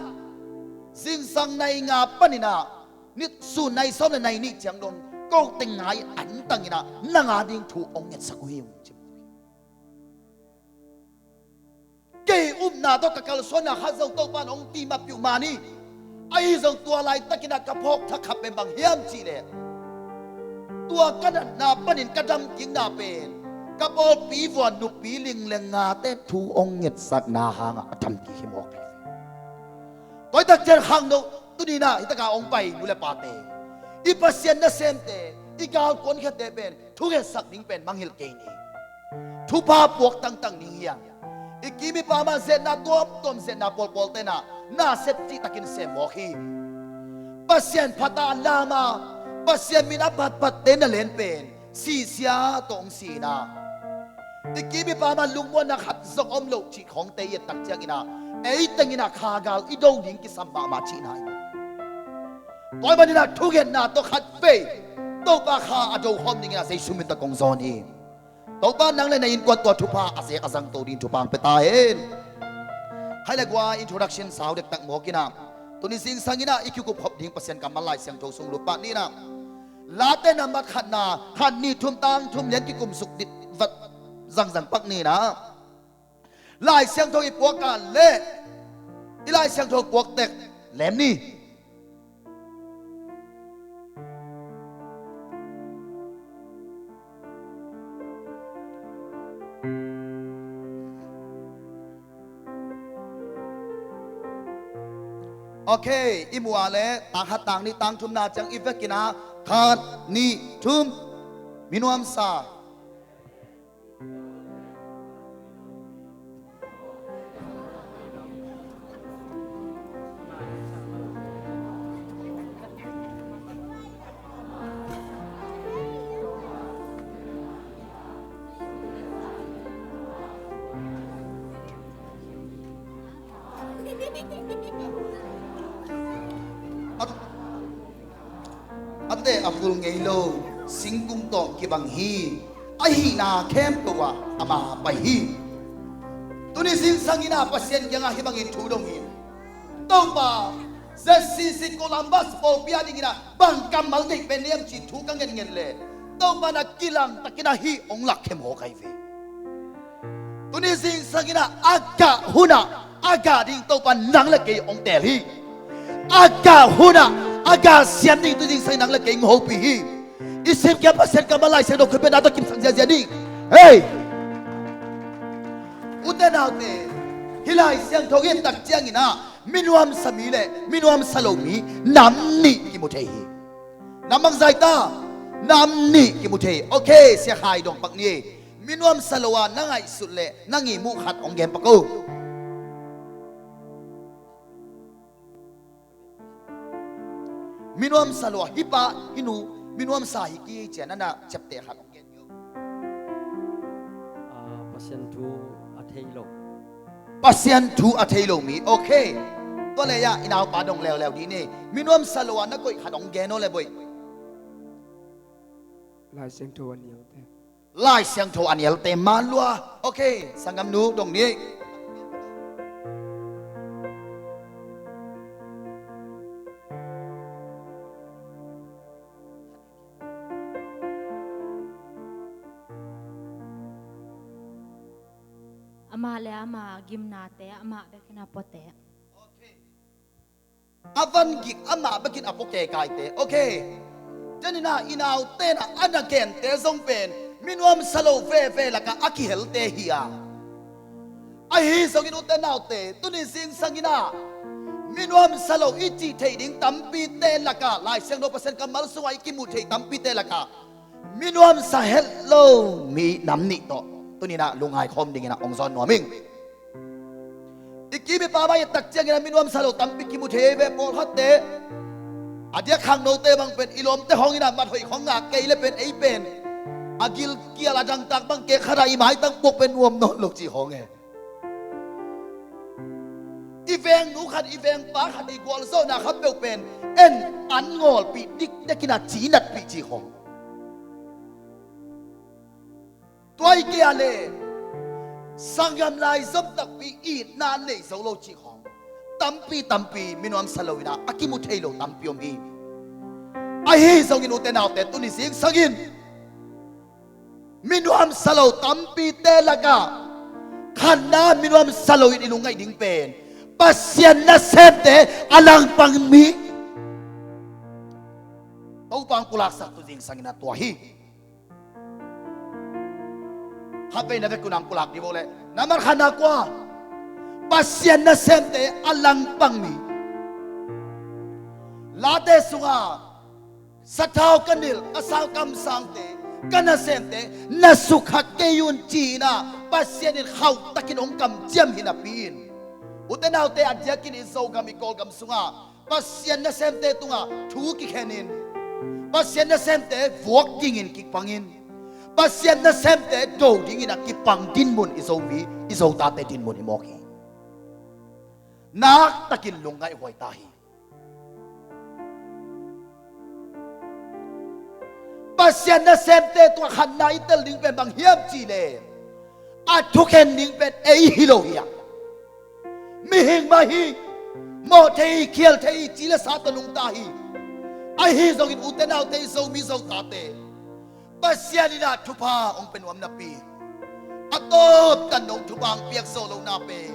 zingsang nai nga panin ah ni sun nai sawm le nai nih ciang dong ko teng ngai antang in ah nang a ding thu hong ngetsak uh hi, hong ci. Kei upna tawh ka kalsuanna khat zo Topa in hong timapih uh man hi. Ahi zong tua laitakin ah ka phawk thak khat pen bang hiam cih leh, tua ka natna panin ka damkikna pen ka pawlpi vua nupi ling le ngate thu hong ngetsakna hangah a damkik hi mawk hi. Tua hi tak ciang khangno, tuni in ah hih takah hong pai nu le pate, i Pasian nasemte, i galkuan khiate pen thu ngetsak ding pen mangngilh kei ni. Thupha puak tangtang ding hi hang. I kim i pam ah zetna tuamtuam, zetna pawlpawlte in ah na sep cihtakin sem mawk hi. Pasian phat a lam a, Pasian min a phatphatte na len pen sisia tawh hong si in ah, i kim i pam ah lungmuanna khat zong om loh cih khawngte i et tak ciangin ah, ei teng in ah kha gal i do ding kisam mahmah cihna hi. Tua ahih manin ah thungetna tawh khat vei Topa kha a do khawm dingin ah Jesu min tawh kong zawn hi. Topa nang le na innkuan tua thupha a zek a zangto ding thupha hong pia ta hen. Khai le gua introduction sau dektak mawk in ah, tuni zingsang in ah i kikup khop ding Pasian kammal Lai Siangtho sung lut pah ni in ah, Late nambat khatna, khat nih thum tang thum lian kikum suk dit vat zangzang pak ni in ah, Lai Siangtho i puak a leh i Lai Siangtho puak tek lem ni. Ok, i muh a leh tang khat, tang nih, tang thumna ciang i vekin ah, khat, nih, thum. Mi nuamsa. A teh a phul ngei lo singkung tawh kibang hi. A hihna khempeuh ah ama pai hi. Tuni zingsang in ah Pasian kiangah hih bangin thu dong hi. Topa, Z C C Columbus pawlpi a dingin ah bang kammal deih pen hiam cih thu ka ngetnget leh, Topa in ah kilang takin ah hih hong lakkhe mawk ahi ve. Tuni zingsang in ah a gah hun ah a gah ding Topa in nang le kei hong teel hi. A gah hun ah a gah siam ding tuni zingsang in nang le kei hong hopih hi. I simkhiat Pasian kammal Lai Siangtho khutbetna tawh kimsang ziazia ni. Hei! Ute naute, hih Lai Siangtho i et tak ciangin ah minuamsa mi le minuamsa lo mi nam nih kimu thei hi. Nam bangzah ta? Nam nih kimu thei. Ok, Sia Khai dong pak ni. Minuamsa lo a na ngaihsut leh na ihmu khat hong gen pak o. Minuamsa lo a, hih pa hih nu minuamsa hi kei ci-a na na ciapteh khat hong gen ni o. Ah, Pasian thu a thei lo. Pasian thu a thei lo mi. Ok. Tua leh ah i naupa dong leuleu dih ni. Minuamsa lo a na koih khat hong gen o leh boih. Lai Siangtho a nialte. Lai Siangtho a nialte man lua. Ok, sanggamnu dong ni. Amah le amah gimnate amah bekin a puate. A van gik amah bekin a pua kekaite. Ok. Tua hi-in ah i naute in ah a na gente zong pen minuamsa lo veve lakah a kihelte hi a. Ahi zongin ute naute, tuni zingsang in ah minuamsa lo i cih theih ding tampite lakah, Lai Siangtho Pasian kammal sungah i kimuh theih tampite lakah Minuamsa het lo mi nam nih tawh tuni-in ah lungngai khawm dingin ah hong zawn nuam ing. I kim i pam ah i et tak ciangin ah minuamsa lo tampi kimu thei ve. Pawlkhatte a diak khangnote bang pen i lawmte khawng in ah mat hoih khawng ngak kei leh pen ei pen a gilkial a dangtak bang kei khat ah i maitang puak pen nuam nawn lo ci khawng e. I vengnu khat, i vengpa khat i gualzawhna khat peuh pen en an ngawlpih dikdekin a cinatpih ci khawng. Tua i kei a le sanggam lai zom takpi itna nei zo lo ci khawng. Tampi tampi minuamsa lo in ah a kimu thei lo tampi om hi. Ahi zongin ute naute, tuni zingsangin minuamsa lo tampite lakah khatna minuamsa lo in i lungngaih ding pen Pasian nasemte a langpang mi. Topa hong pulaksak tu zingsangin ah tua hi. Khatvei na vekun ah hong pulak dih vo leh, nambat khatna kua? Pasian nasemte a langpang mi. Late sungah sathau ka nilh, ka sangkam sangte, ka nasemte na sukha kei un ci-in ah Pasian in khauhtakin hong kamciam hi napi in, ute naute, a diakin i Zogam i Kawlgam sungah Pasian nasemte tungah thu kikhenin, Pasian nasemte vuak dingin kipangin, Pasian nasemte do dingin a kipang dinmun i Zomi, i Zotate dinmun hi mawk hi. Naktakin lungngaih huai ta hi. Pasian nasemte tungah khatna i tel ding pen bang hiam cih leh a thukhen ding pen ei hi lo hi a, mihing mah hi. Mawh thei hi, khial thei hi, ci le sa tawh nungta hi. Ahi zongin ute naute, i Zomi Zotate, Pasian in ah thupha hong pia nuam napi, a tawptan dong thupha hong piak zawh lohna pen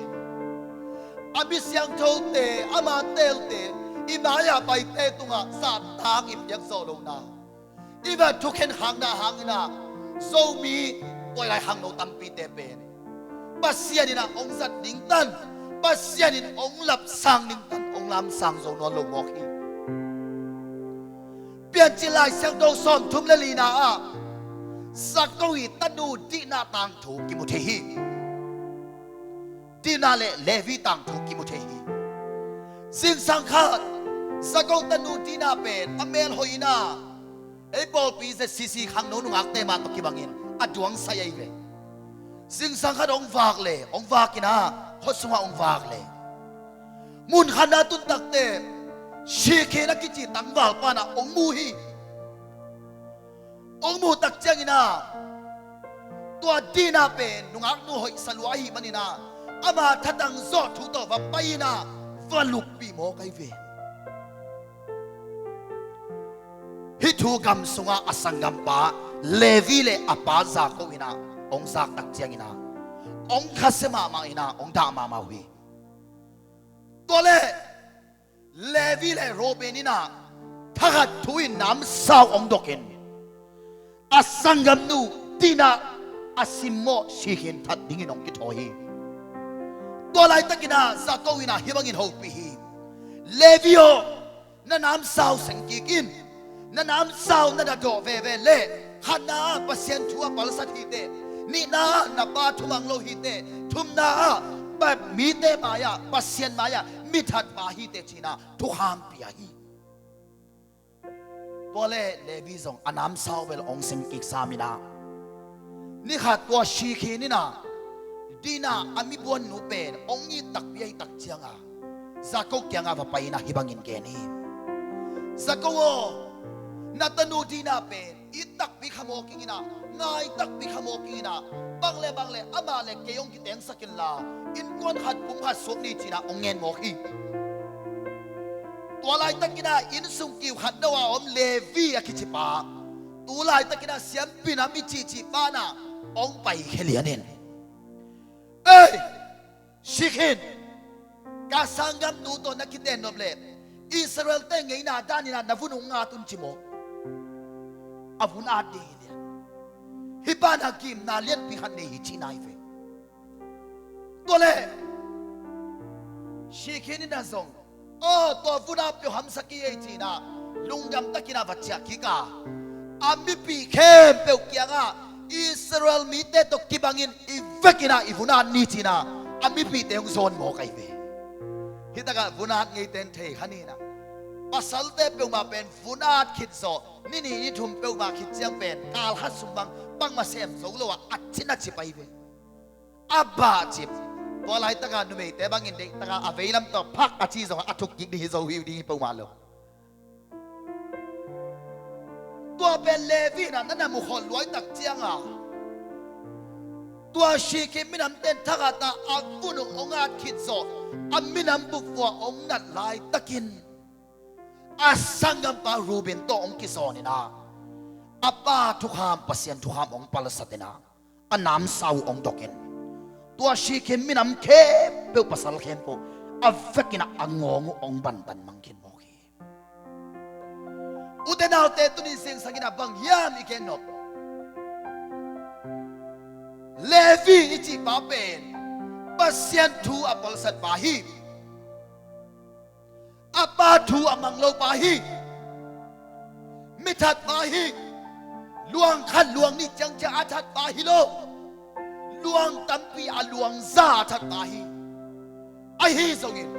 a mi siangthote, ama telte, i mai-ah paite tungah zahtak i piak zawh lohna, i va thukhen khakna hangin ah Zomi tuailai khangno tampite pen Pasian in ah hong zat ding tan, Pasian in hong lapsang ding tan hong lamsang zo nawn lo mawk hi. Piancil Lai Siangtho sawmthum le lina ah Zako i tanu Dina tangthu kimu thei hi. Dina le Levi tangthu kimu thei hi. Zingsang khat Zako tanu Dina pen a mel hoih in ah ei pawlpi Z C C khangno nungakte mah tawh kibangin a duangsai ahi ve. Zingsang khat hong vak le, hong vak in ah khuasungah hong vak le, mun khatna tun takteh Shikhin a kici tangvalpa in ah hong mu hi. Hong muh tak ciangin ah tua Dina pen nungaknu hoihsa lua ahih manin ah ama thatang zawh thu tawh va pai in ah va luppih mawk ahi ve. Hih thu gam sungah a sanggampa Levi le a pa Zako in ah hong zak tak ciangin ah hong khasia mahmah in ah hong dah mahmah uh hi. Tua leh Levi le Reuben in ah thakhat thu in namsau hong dokin a sanggamnu Dina a simmawh Shikhin that dingin hong kithawi hi. Tua laitakin ah Zako in ah hih bangin hopih hi. Levi aw, na namsau seng kik in. Na namsau na dawh veve leh, khatna ah Pasian thu a palsat hi teh, nihna ah na pa thumang lo hi teh, thumna ah pa mite mai-ah, Pasian mai-ah mi thatpa hi teh ci-in ah thukham pia hi. Tua leh Levi zong a namsau bel hong seng kik sam in ah, ni khat tua Shikhin in ah Dina a mi buannu pen hong it takpi ahih tak ciangin ah Zako kiangah va pai in ah hih bangin gen hi. Zako aw, na tanu Dina pen it takpi kha mawk ing in ah, ngai takpi kha mawk ing in ah, bang le bang le amah le kei hong kitengsak inla, innkuan khat pum khat suak ni ci-in ah hong ngen mawk hi. Tua laitakin ah innsung kiu khat no a om Levi a kicipa, tu laitakin ah siampi nam i cihcih pa in ah hong paikhia lian in, ei, Shikhin, ka sanggamnu tawh na kiten nop leh Israelte ngeina danin ah na vun hong at un ci maw? A vun at ding hi lian. Hih pa in ah gimna lianpi khat nei hi cihna hi ve. Tua leh Shikhin in ah zong, aw, tua vun at peuh hamsa kei ei ci-in ah lungdam takin ah va ciah kik a, a mipih khempeuh kiangah Israel mite tawh kibangin i vekin ah i vun at ni ci-in ah a mipihte hong zawn mawk ahi ve. Hih takah vun at ngeite in thei kha ni in ah, pasalte peuhmah pen vun at khit zawh ni nih ni thum peuhmah khit ciang pen kal khat sung bang bangmah sem zo lo a, a cin a cip ahi ve. A bah cip. Tua laitakah numeite bangin deihtakah a veilam tawh phak a ci zongah a thuk kik ding hi zo hi uh ding hi peuhmah lo. Tua pen Levi in ah na na mukhawh luaitak cianga, tua Shekhem minamte in thakhat ah a vun uh hong at khit zawh a minam bupvua hong nat laitakin a sanggampa Reuben tawh hong kizawn in ah a pa thukham, Pasian thukham hong palsat in ah a namsau hong dokin, tua Shekhem minam khempeuh, pasal khempeuh a vekin ah a ngawng uh hong bantan mang khin mawk hi. Ute naute, tuni zingsangin ah bang hiam i gen nop? Levi i cihpa pen Pasian thu a palsatpa hi. A pa thu a mang lopa hi. Mi thatpa hi. Luang khat luang nih ciangciang a thatpa hi lo. Luang tampi a luang za a thatpa hi. Ahi zongin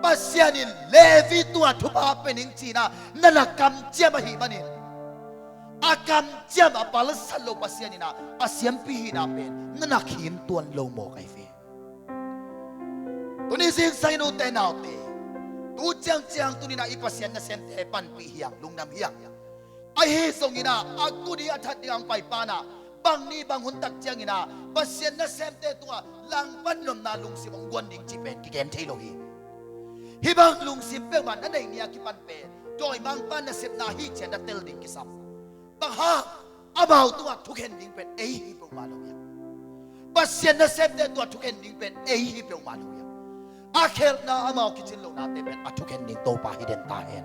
Pasian in Levi tungah thupha pe ning ci-in ah na na kamciam ahih manin, a kamciam a palsat lo Pasian in ah a siampi hihna pen na na khin tuan lo mawk ahi ve. Tuni zingsangin ute naute, tu ciangciang tuni in ah i Pasian nasemte panpih hi hang, lungdam hi hang. Ahi zongin ah a kut i a that ding a hong paipa in ah bang ni bang hun tak ciangin ah Pasian nasemte tungah langpan nopna lungsim hong guan ding cih pen kigen thei lo hi. Hih bang lungsim peuhmah na neih ni a kipan pen dawimangpa nasepna hi ci-a na tel ding kisam. Bang hang? Amau tungah thukhen ding pen ei hi peuhmah lo hi hang. Pasian nasemte tungah thukhen ding pen ei hi peuhmah lo hi hang. A khelhna, amau kicin lohnate pen a thukhen ding Topa hi den ta hen.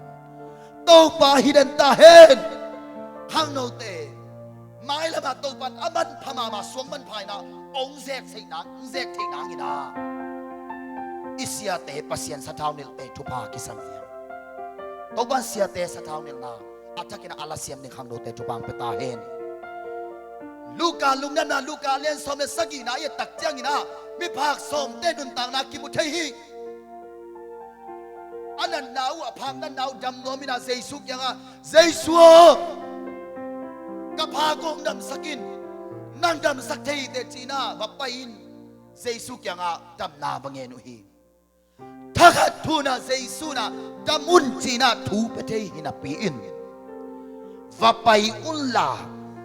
Topa hi den ta hen. Khangnote, mailamah Topa in a manpha mahmah suang manpha in ah hong zek theih nang, hong zek theih nangin ah i siate, Pasian sathau nilhte thupha kisam hi hang. Topa in siate sathau nilhna a thakin ah a lasiam ding khangnote thupha hong pia ta hen. Luka lungdamna, Luka lian sawm le sagihna i et tak ciangin ah miphak sawmte nuntakna kimu thei hi. A natna uh, a phak natna uh dam nuam in ah Jesu kiangah, "Jesu aw, ka pha kong damsak in, nang damsak thei hi teh," ci-in ah va pai in Jesu kiangah damna va ngen uh hi. Thakhat thu in ah Jesu in ah dam un ci-in ah thu pia thei hi napi-in, va pai unla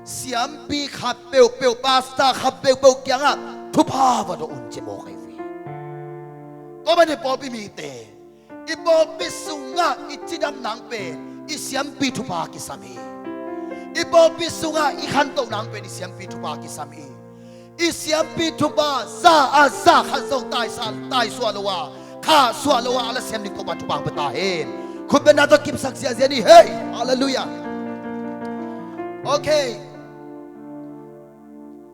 siampi khat peuhpeuh, pastor khat peuhpeuh kiangah thupha va dawh un ci mawk ahi ve. Tua manin pawlpi mite, i pawlpi sungah i cidam nang pen i siampi thupha kisam hi. I pawlpi sungah i khantoh nang pen i siampi thupha kisam hi. I siampi thupha za a za khat zong taisa, taisuah lo a, khahsuah lo a, a lasiam ding Topa thupha hong pia ta hen. Khutbetna tawh kipsak ziahziah ni hei. Halleluiah. Okay.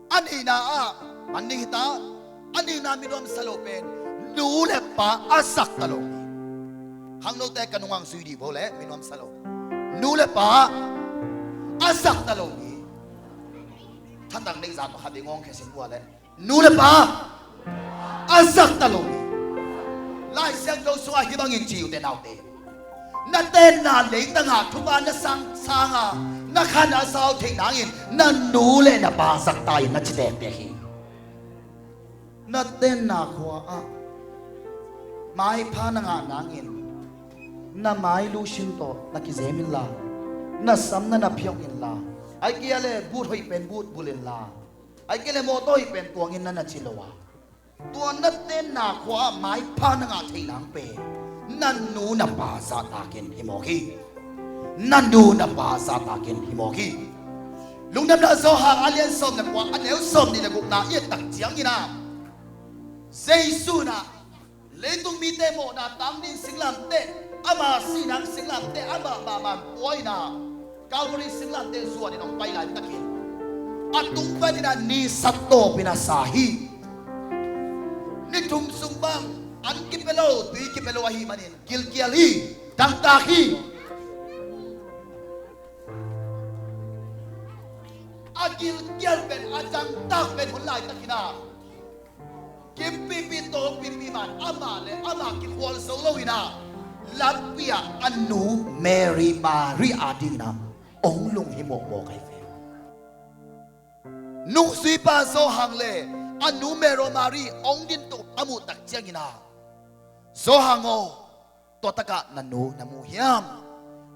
A nihna ah, man ding hi ta. A nihna mi nuamsa lo pen nu le pa a zak ta lo hi. Khangnote ka nungah zui dih bo le, mi nuamsa lo. Nu le pa a zak ta lo hi. Thatang neih zah pakhat ding ngawng khe sin bua le. Nu le pa a zak ta lo hi. Lai Siangtho sungah hih bangin ci uh te naute. Na tenna leitangah thupha na sang sanga na khan a sau theih nangin na nu le na pa zak ta in na ci tektek hi. Na tenna khua-ah maipha na ngah nangin na mai lusin tawh na kizem inla, na sam na na phiong inla, ai kia le but hoih pen but bul inla, ai kia le mawtaw hoih pen tuangin na na ci lo a, tua na tenna khua-ah maipha na ngah thei nang pen na nu na pa zahtakin hi mawk hi. Na nu na pa zahtakin hi mawk hi. Lungdamna Johan a lian sawm le kua, a neu sawm nih le gukna i et tak ciangin ah, Jesu in ah leitung mite mawhna tang ding singlamteh, ama sihna singlamteh amah mahmah pua in ah, Calvary singlamteh zuanin hong pai laitakin a tung panin ah ni sa tawpin a sa hi. Ni thum sung bang an kipia lo, tui kipia lo ahih manin gilkial hi, dangtak hi. A gilkial pen, a zangtak pen hun laitakin ah, kimpipi tawpipi man amah le amah kikhual zo loin ah, lampi ah a nu Mary, Mary adingin ah hong lunghimawhmawh ahi ve. Nungzuipa Johan le a nu Mary, Mary hong din tuk a muh tak ciangin ah, Johan aw, tua takah na nu na mu hiam?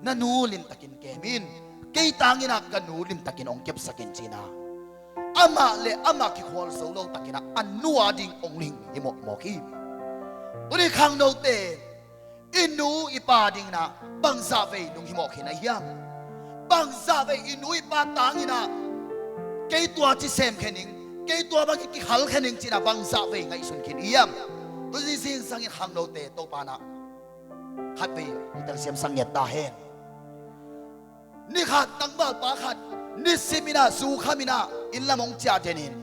Na nu limtakin kem in. Kei tangin ah ka nu limtakin hong kepsak in, ci-in ah, amah le amah kikhual zo lo takin ah a nu ading hong lunghimawhmawh hi. Tuni khangnote, i nu i pa dingin ah bangzah vei lunghimawh khin ahi hiam? Bangzah vei i nu i pa tangin ah, kei tua ci sem khe ning, kei tua bangin kikhal khe ning, ci-in ah bangzah vei ngaihsun khin i hiam? Tuni zingsangin khangnote, Topa in ah khatvei hong telsiamsak ngiat ta hen. Ni khat tangvalpa khat nisimin ah zu khamin ah inn lam hong ciah den in,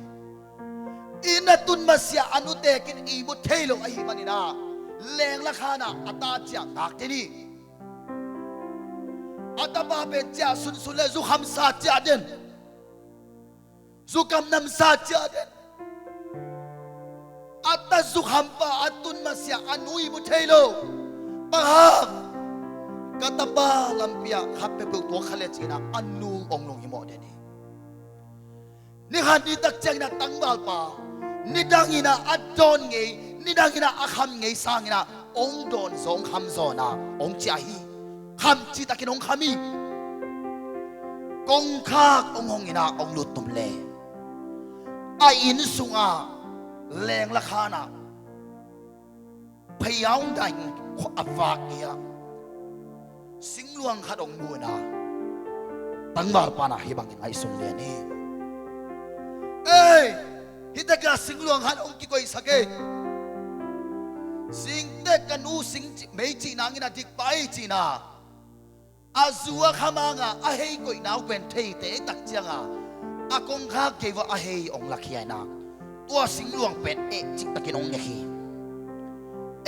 inn a tun masiah a nu tekin ihmu thei lo ahih manin ah, lengla khan ah a ta ciah ngak den hi. A tapa pen ciah sunsun le zukham sa ciah den. Zukham nam sa ciah den. A ta zukhampa a tun masiah a nu ihmu thei lo. Bang hang? Ka tapa lampi ah khat peuhpeuh tuak kha le, ci-in ah a nu hong lunghimawh den hi. Ni khat ni tak ciangin ah tangvalpa, nidangin ah a dawn ngei, nidangin ah a kham ngei sangin ah hong dawn zaw, hong kham zaw in ah hong ciah hi. Kham cihtakin hong kham hi. Kongkhak hong hong in ah hong lut tum le, a inn sungah lengla khan ah pheiau dang a vak gei-ah singluang khat hong mu in ah, tangvalpa in ah hih bangin ngaihsun lian hi. Ei, hih takah singluang khat hong kikoihsak hi. Singte ka nu sing ci-, mei cih nangin ah dik pai, ci-in ah, a zu a khamang a a hei koihna uh pen thei tei tak ciangin ah, a kongkhak gei uah a hei hong lakhia in ah, tua singluang pen ek cihtakin hong ek hi.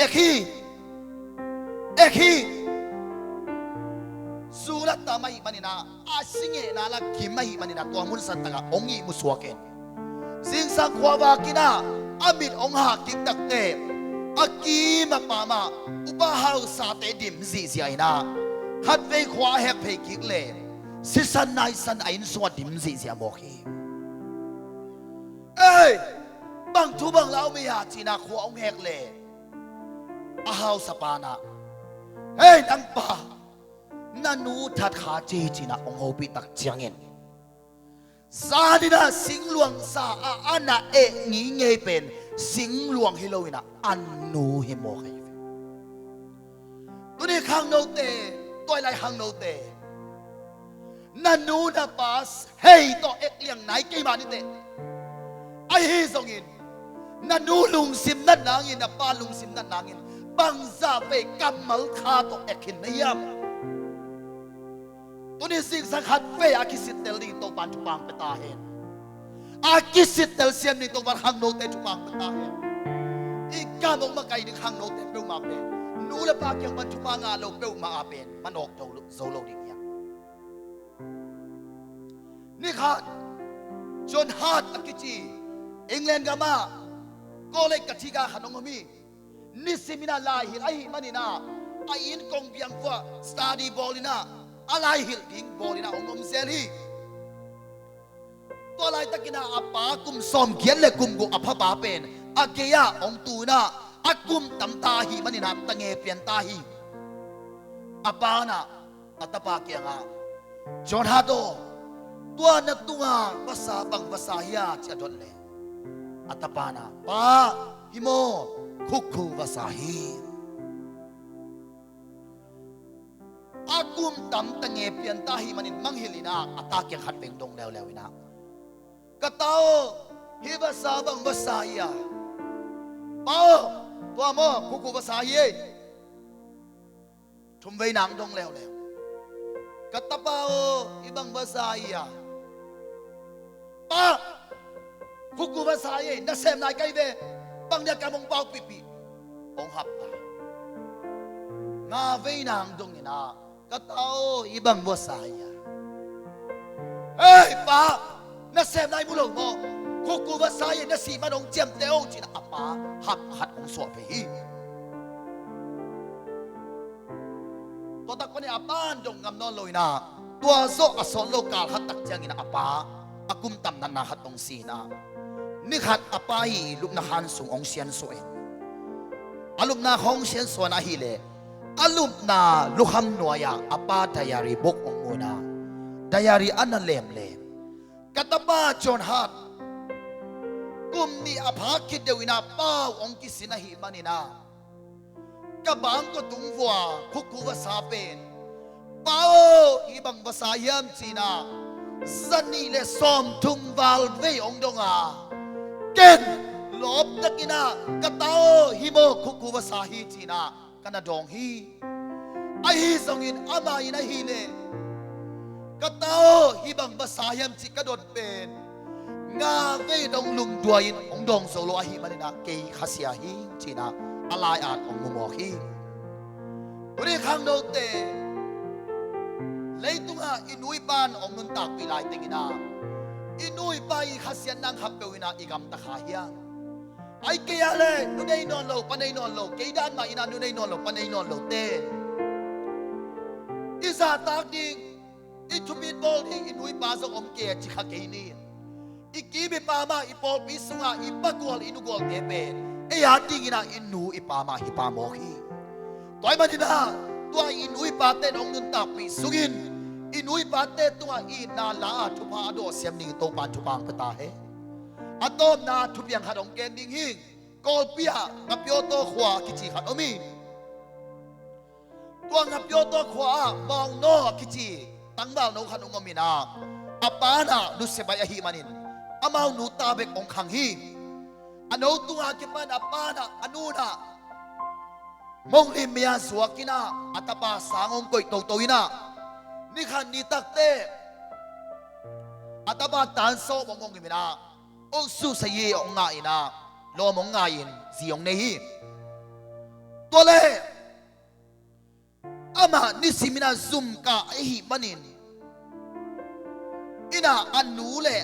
Ek hi. Ek hi. Zu la tam ahih manin ah, a singehna la kim ahih manin ah, tua mun santakah hong ihmu suak in, zingsang khuavak in ah, a mit hong hak kik takteh, a kim a pam ah upa hausate dim zihziah in ah, khatvei khua a hek phei kik le, sisan naisan a inn sungah dim zihziah mawk hi. Ei, bang thu bang la om ei a, ci-in ah khua hong hek le, a hausapa in ah, "Hei, nang pa, na nu that kha ci," ci-in ah hong hopih tak ciangin, zan in ah singluang sa a, a na eh ngingei pen singluang hi lo in ah a nu hi mawk ahi ve. Tuni khangnote, tua lai khangnote, na nu na pa hei tawh ek liang nai kei mah ni teh. Ahi zongin, na nu lungsim nat nangin, na pa lungsim nat nangin, bangzah vei kammal kha tawh ek khin na hiam? Tuni zingsang khatvei a kisittel ding Topa'n thupha hong pia ta hen. A kisittel siam ding Topa'n khangnote thupha hong pia ta hen. I kam hong makai ding khangnote peuhmah pen, nu le pa kiang pan thupha ngah lo peuhmah a pen manawk zo lo ding hi hang. Ni khat, John Hart a kici, England gam ah college ka thik a khat hong om hi. Nisimin ah lai hilh ahih manin ah, a inn kong biang uah study bawl in ah, a lai hilh ding bawl in ah hong om zel hi. Tua laitakin ah a pa kum sawmgiat le kum guk a phapa pen a gei ah hong tu in ah, a kum tam ta ahih manin ah tangei pian ta hi. A pa in ah a tapa kiangah, "John Hart aw, tua na tungah vasa bang vasa hi a?" ci a dot leh, a tapa in ah, "Pa, hi maw, khukhu vasa hi." A kum tam tangei pian ta ahih manin mangngilh in ah a ta kiang khatvei dong leuleu in ah, "Ka ta aw, hih vasa bang vasa hi a?" "Pa aw, tua maw, khukhu vasa hi ei." Thumvei nang dong leuleu. "Ka tapa aw, hih bang vasa hi a?" "Pa, khukhu vasa hi ei, nasem nai ka hi ve. Bang dia kam hong paupihpih." Hong hap ta. Ngavei nang dong in ah, "Ka ta aw, hih bang vasa hi a?" "Hei pa, Nasem nai mu lo maw? Khuku vasa in na sih man hong ciamteh o, ci-in a pa hamkhat hong suah ve hi. Tua tak panin a pa in dong ngam nawn lo-in ah, tua zawh a sawt lo kal khat tak ciangin a pa a kum tam natna khat hong si-in ah, ni khat a pa i lupna khan sung hong siansuah in, a lupna hong siansuah in ahih leh, a lupna lukham nuai-ah a pa diary book hong mu-in ah, diary a na lemlem, ka tapa John Hart kum nih a phak khit deuh in ah pau hong kisin ahih manin ah, ka bangkua tung vua khuku vasa pen, "Pa aw, hih bang vasa hiam?" ci-in ah za nih le sawmthum val vei hong dong a, ken lawp takin ah, "Ka ta aw, hih maw khuku vasa hi?" ci-in ah ka na dawng hi. Ahi zongin amah in ahih leh, "Ka ta aw, hih bang vasa hiam?" cih ka dot pen nga vei dong lungduai-in hong dawng zo lo ahih manin ah kei khasia hi, ci-in ah a lai-at hong mu mawk hi. Tuni khangnote, leitungah i nu i pa in hong nuntakpih lai tengin ah, i nu i pa i khasiatna hang khat peuh in ah i gamta kha hiam? Ahih kei a leh nu nei nawn lo, pa nei nawn lo, kei dan mah in ah nu nei nawn lo, pa nei nawn lote, i zahtak ding, i thupi bawl ding i nu i pa zong om kei a ci kha kei ni. I kim i pam ah, i pawlpi sungah i pa gual i nu gualte pen ei adingin ah i nu i pa mah hi pah mawk hi. Tua ahih manin ah tua i nu i pate in hong nuntakpih sungin, i nu i pate tungah itna la a thupha a dawhsiam dingin Topa'n thupha hong pia ta hen. A tawpna thupiang khat hong gen ding hi. Kawlpi ah Ngapyawtaw khua a kici khat om hi. Tua Ngapyawtaw khua ah Mawngnaw a kici tangvalno khat hong om in ah, a pa in ah nusia baih ahih manin amau nu ta bek hong khang hi. A no tungah kipan a pa in ah, a nu in ah monglim mei-a zuak in ah a tapa sang hong koih toto in ah, ni khat ni takte a tapa tan sawm hong om in ah, hong susia hi hong ngah in ah, lawm hong ngai-in zi hong nei hi. Tua leh amah nisim in ah zum kah ahih manin, in ah a nu le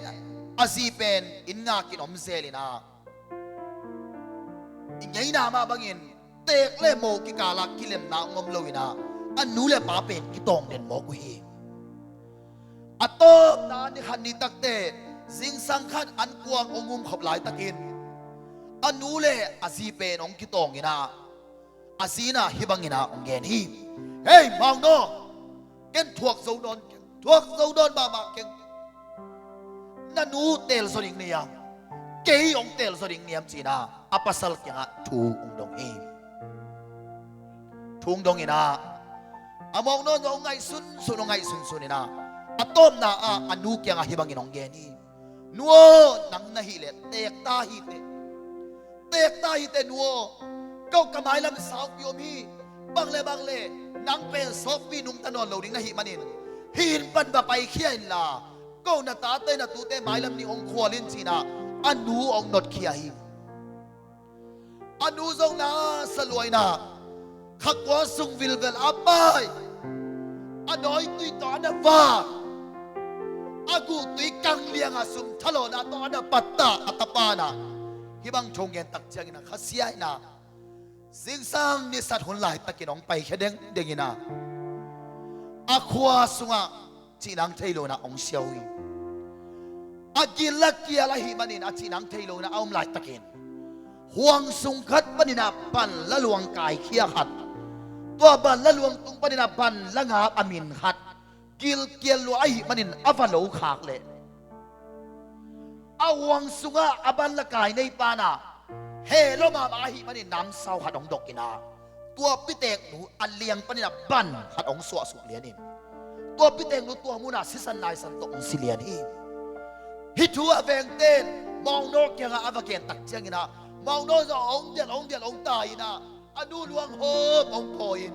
a zi pen inn ngak in om zel in ah, i ngeina mah bangin teek le mo kikal ah kilemna hong om lo in ah, a nu le pa pen kitawng den mawk uh hi. A tawpna ni khat ni takte zingsang khat an kuang hong umkhop laitakin, a nu le a zi pen hong kitawng in ah, a zi in ah hih bangin ah hong gen hi. "Hei Mawngnaw, ken thuak zo nawn keng, thuak zo nawn mahmah keng. Na nu teel zaw ding na hiam, kei hong teel zaw ding na hiam?" ci-in ah a pasal kiangah thu hong dong hi. Thu hong dong in ah, a Mawngnaw zong hong ngaihsunsun, hong ngaihsunsun in ah, a tawpna ah a nu kiangah hih bangin hong gen hi. "Nu aw, nang na hih leh teek ta hi teh. Teek ta hi teh nu aw. Ko ka mailam sawkpi om hi. Bang le bang le nang pen sawkpi nungta nawn lo ding na hih manin, hih inn pan va paikhia inla, ko na tate na tute mailam nih hong khual in," ci-in ah a nu hong notkhia hi. A nu zong na sa lua in ah, kha kua sung vilvel a pai, a nawitui tawh a na vak, a guhtui kang liangah sum thalawhna tawh a na pattah a tapa in ah hih bang thu hong gen tak ciangin ah khasia in ah, zingsang nisat hun laitakin hong paikhia dengdeng in ah, a khua sungah cih nang thei lo in ah hong sia uh hi. A gil a kial ahih manin a cih nang thei lo in ah a om laitakin, huang sung khat panin ah ban la luang kaikhia khat, tua ban la luang tung panin ah ban la ngap a min khat, gilkial lua ahih manin a va lo khak leh, a huang sungah a ban la kai neipa in ah heh lo mahmah ahih manin namsau khat hong dok in ah, tua piteknu a liang panin ah ban khat hong suahsuah lian in, tua piteknu tua mun ah sisan naisan tawh hong si lian hi. Hih thu a vengte in Mawngnaw kiangah a va gen tak ciangin ah, Mawngnaw zong hong dial, hong dial, hong tai in ah, a nu luang hawm hong khawi in,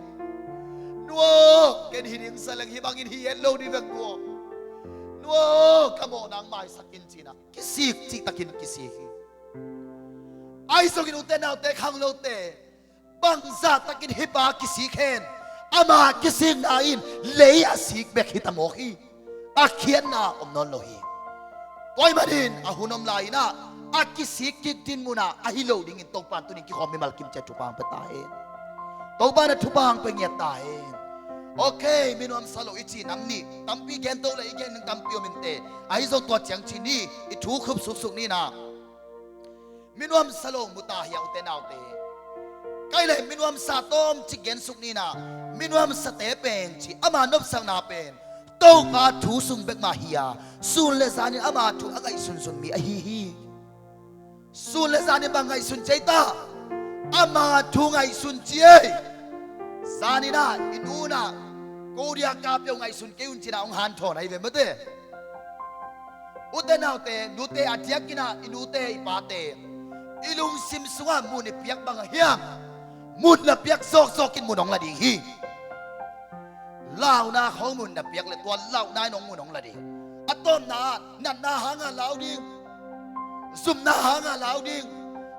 "Nu aw, ken hi ding sa leng hih bangin hi het lo ding vek nu aw. Nu aw, ka mawhna hong maisak in," ci-in ah kisik cihtakin kisik hi. Ahi zongin ute naute khanglote, bangzah takin hih pa kisik hen, ama kisikna in lei a sik bek hi ta mawk hi. A khiatna om nawn lo hi. Tua ahih manin a hun om lai-in ah, a kisik kik dinmun ah ahi lo dingin Topa in tuni-in kikhawm mimal kim ciat thupha hong pia ta hen. Topa in a thupha hong pia ngiat ta hen. Ok, mi nuamsa lo i ci nang nih, tampi gen to leh i gen ding tampi om inteh. Ahi zong tua ciang ci ni, i thu khup suksuk ni na. Mi nuamsa lo mu ta hia, ute naute? Kai le mi nuamsa tawmcik gensuk ni na. Mi nuamsate pen ci, ama nopsakna pen Topa thu sung bek mah hi a, sun le zanin ama thu a ngaihsunsun mi ahi hi. Sun le zanin bang ngaihsun ci ei ta? Ama thu ngaihsun ci ei. Zanin ah i nu in ah Korea ka peuh ngaihsun kei un ci-in ah hong hanthawn ahi ve maw te. Ute naute, nute, a diakin ah i nute i pate, i lungsim sungah mun i piak bang a hiam? Mun na piak zawkzawk in mun hong la ding hi. Launa khawng mun na piak leh tua launa in hong mun hong la ding. A tawpna ah natna hangah lau ding, zumna hangah lau ding.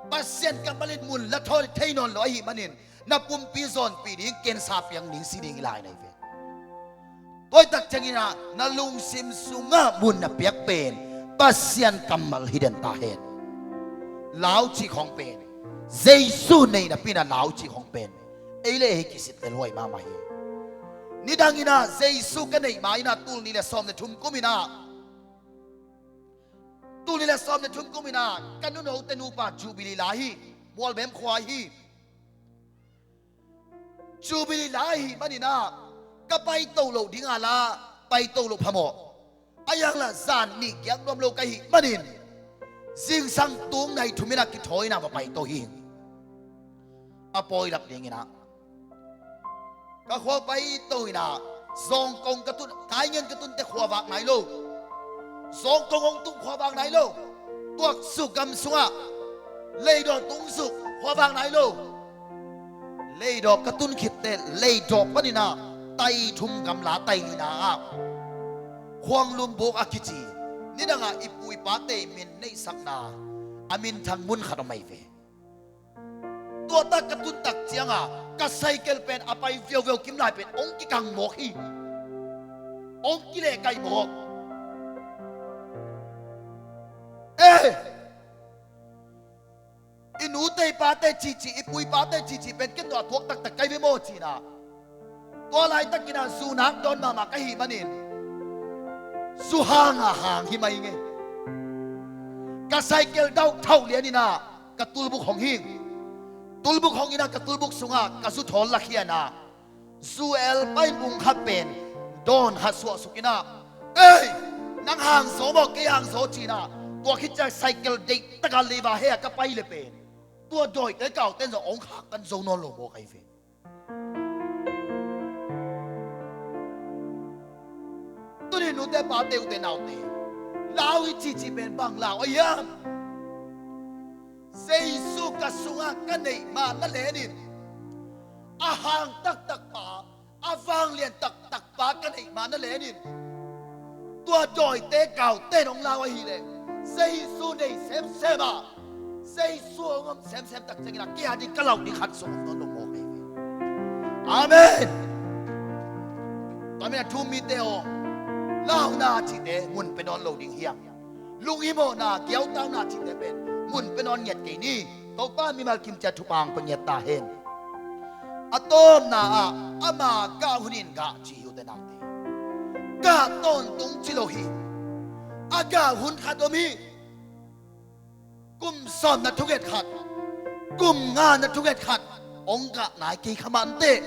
Pasian kammal in mun la thawn thei nawn lo ahih manin na pumpi zawnpih ding, cancer piang ding, si ding hi lai na hi ve. Tua ahih tak ciangin ah na lungsim sungah mun na piak pen Pasian kammal hi den ta hen. Lau cih khawng pen, Jesu nei napi-in ah lau cih khawng pen, ei le ei hi kisittel huai mahmah hi. Nidangin ah Jesu ka neih ma-in ah tul nih le sawm le thum kumin ah, tul nih le sawm le thum kumin ah ka nunote nupa Jubilee la hi, Mualbem khua hi. Jubilee la ahih manin ah ka paito loh ding a la, paito loh phamawh. A yang lah zan nih kiak nuam lo ka hih manin zingsang tung nai thum in ah kithawi-in ah va paito hi. A pawi lap dingin ah ka khua paito in ah, zawngkong ka tun, Taingen ka tun teh khua vak nai lo. Zawngkong hong tung, khua vak nai lo. Tuaksuk gam sungah leidaw tungsuk, khua vak nai lo. Leidaw ka tun khit teh leidaw panin ah tai thum gamla tai nihna ah Khuanglum Buk a kici, nidangah i pu i pate min neihsakna a minthang mun khat om ahi ve. Tua tak ka tun tak ciangah ka cycle pen a pai viauviau kim lai pen hong kikang mawk hi. Hong kilehkai mawk. Eh! I nute i pate cici, i pu i pate cici pen ken tawh a thuak taktak ka hi ve maw ci-in ah, tua laitakin ah zu nak dawn mahmah ka hih manin zu hang a hang hi mai ing e. Ka cycle dauh thauh lianin ah ka tulbuk hong hi. Tulbuk hong in ah ka tulbuk sungah ka zu thawl lakhia-in ah, zu el pai bung khat pen dawn khat suahsuk in ah, "Ei, nang hang zaw maw, kei hang zaw?" ci-in ah, tua khit ciang cycle deihtak a leiva he-a ka pai leh pen tua dawite kaute in zong hong khaktan zo nawn lo mawk ahi ve. Tuni nute pate, ute naute, lau i cici pen bang lau ahi hiam? Jesu ka sungah ka neih ma na lenin, a hang taktak pa, a vanglian taktak pa ka neih ma na lenin, tua dawite kaute in hong lau ahih leh Jesu nei semsem a, Jesu hong om semsem tak ciangin ah kei a ding ka lau ding khat zong om nawn lo mawk ahi ve. Amen. Tua manin a thu-um mite aw, launa cihte mun pia nawn lo ding hiam? Lunghimawhna, giautauna cihte pen mun pia nawn ngiat kei ni. Topa mimal kim ciat thupha hong pia ngiat ta hen. A tawpna ah ama gah hun in gah ci hi, ute naute. Gah tawntung ci lo hi. A gah hun khat om hi. Kum sawm na thunget khat, kum nga na thunget khat hong gah nai kei kha mah inteh.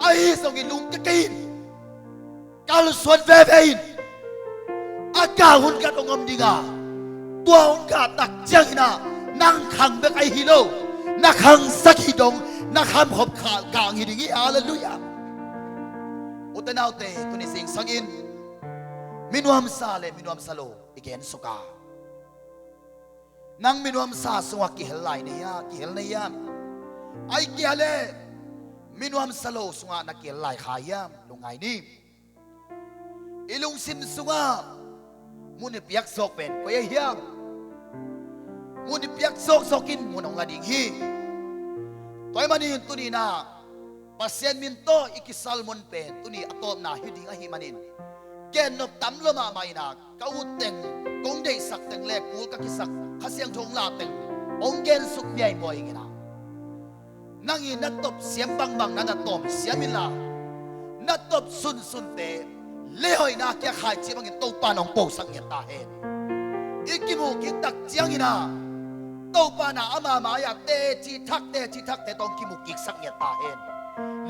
Ahi zongin lungkia kei in, kalsuan veve in. A gah hun khat hong om ding a, tua hong gah tak ciangin ah nang khang bek ahi hi lo, na khangsak hi dong, na khamkhop kha kang hi ding hi. Halleluiah. Ute naute, tuni zingsangin mi nuamsa le mi nuamsa lo i gen suk a, nang mi nuamsa sungah kihel lai na hia, kihel na hiam? Ahih kei leh mi nuamsa lo sungah na kihel lai kha hiam? Lungngai ni. I lungsim sungah mun i piak zawk pen koi ahi hiam? Mun i piak zawkzawk in mun hong la ding hi. Tua ahih manin tuni-in ah Pasian min tawh i kisal mun pen tuni a tawpna hi ding ahih manin, Gennop tam lo mahmah in ah, ka ut teng, kong deihsak teng le kul ka kisak, Kha Siangtho hong la teng hong gensuk miaimuai ing in ah. Nang in na top siam bangbang na na tawm siam inla, na top sunsunte leihoihna kia khaici bangin Topa in hong posak ngiat ta hen. I kimuh kik tak ciangin ah Topa in ah ama mai-ah teci thak, teci thakte tawh hong kimuh kiksak ngiat ta hen.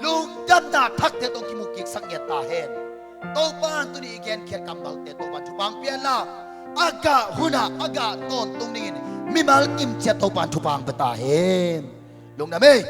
Lungdamna thakte tawh hong kimuh kiksak ngiat ta hen. Topa in tuni i genkhiat kammalte Topa in thupha hong pia inla, a gah hunah a gah tawntung dingin mimal kimciat Topa in thupha hong pia ta hen. Lungdam ei.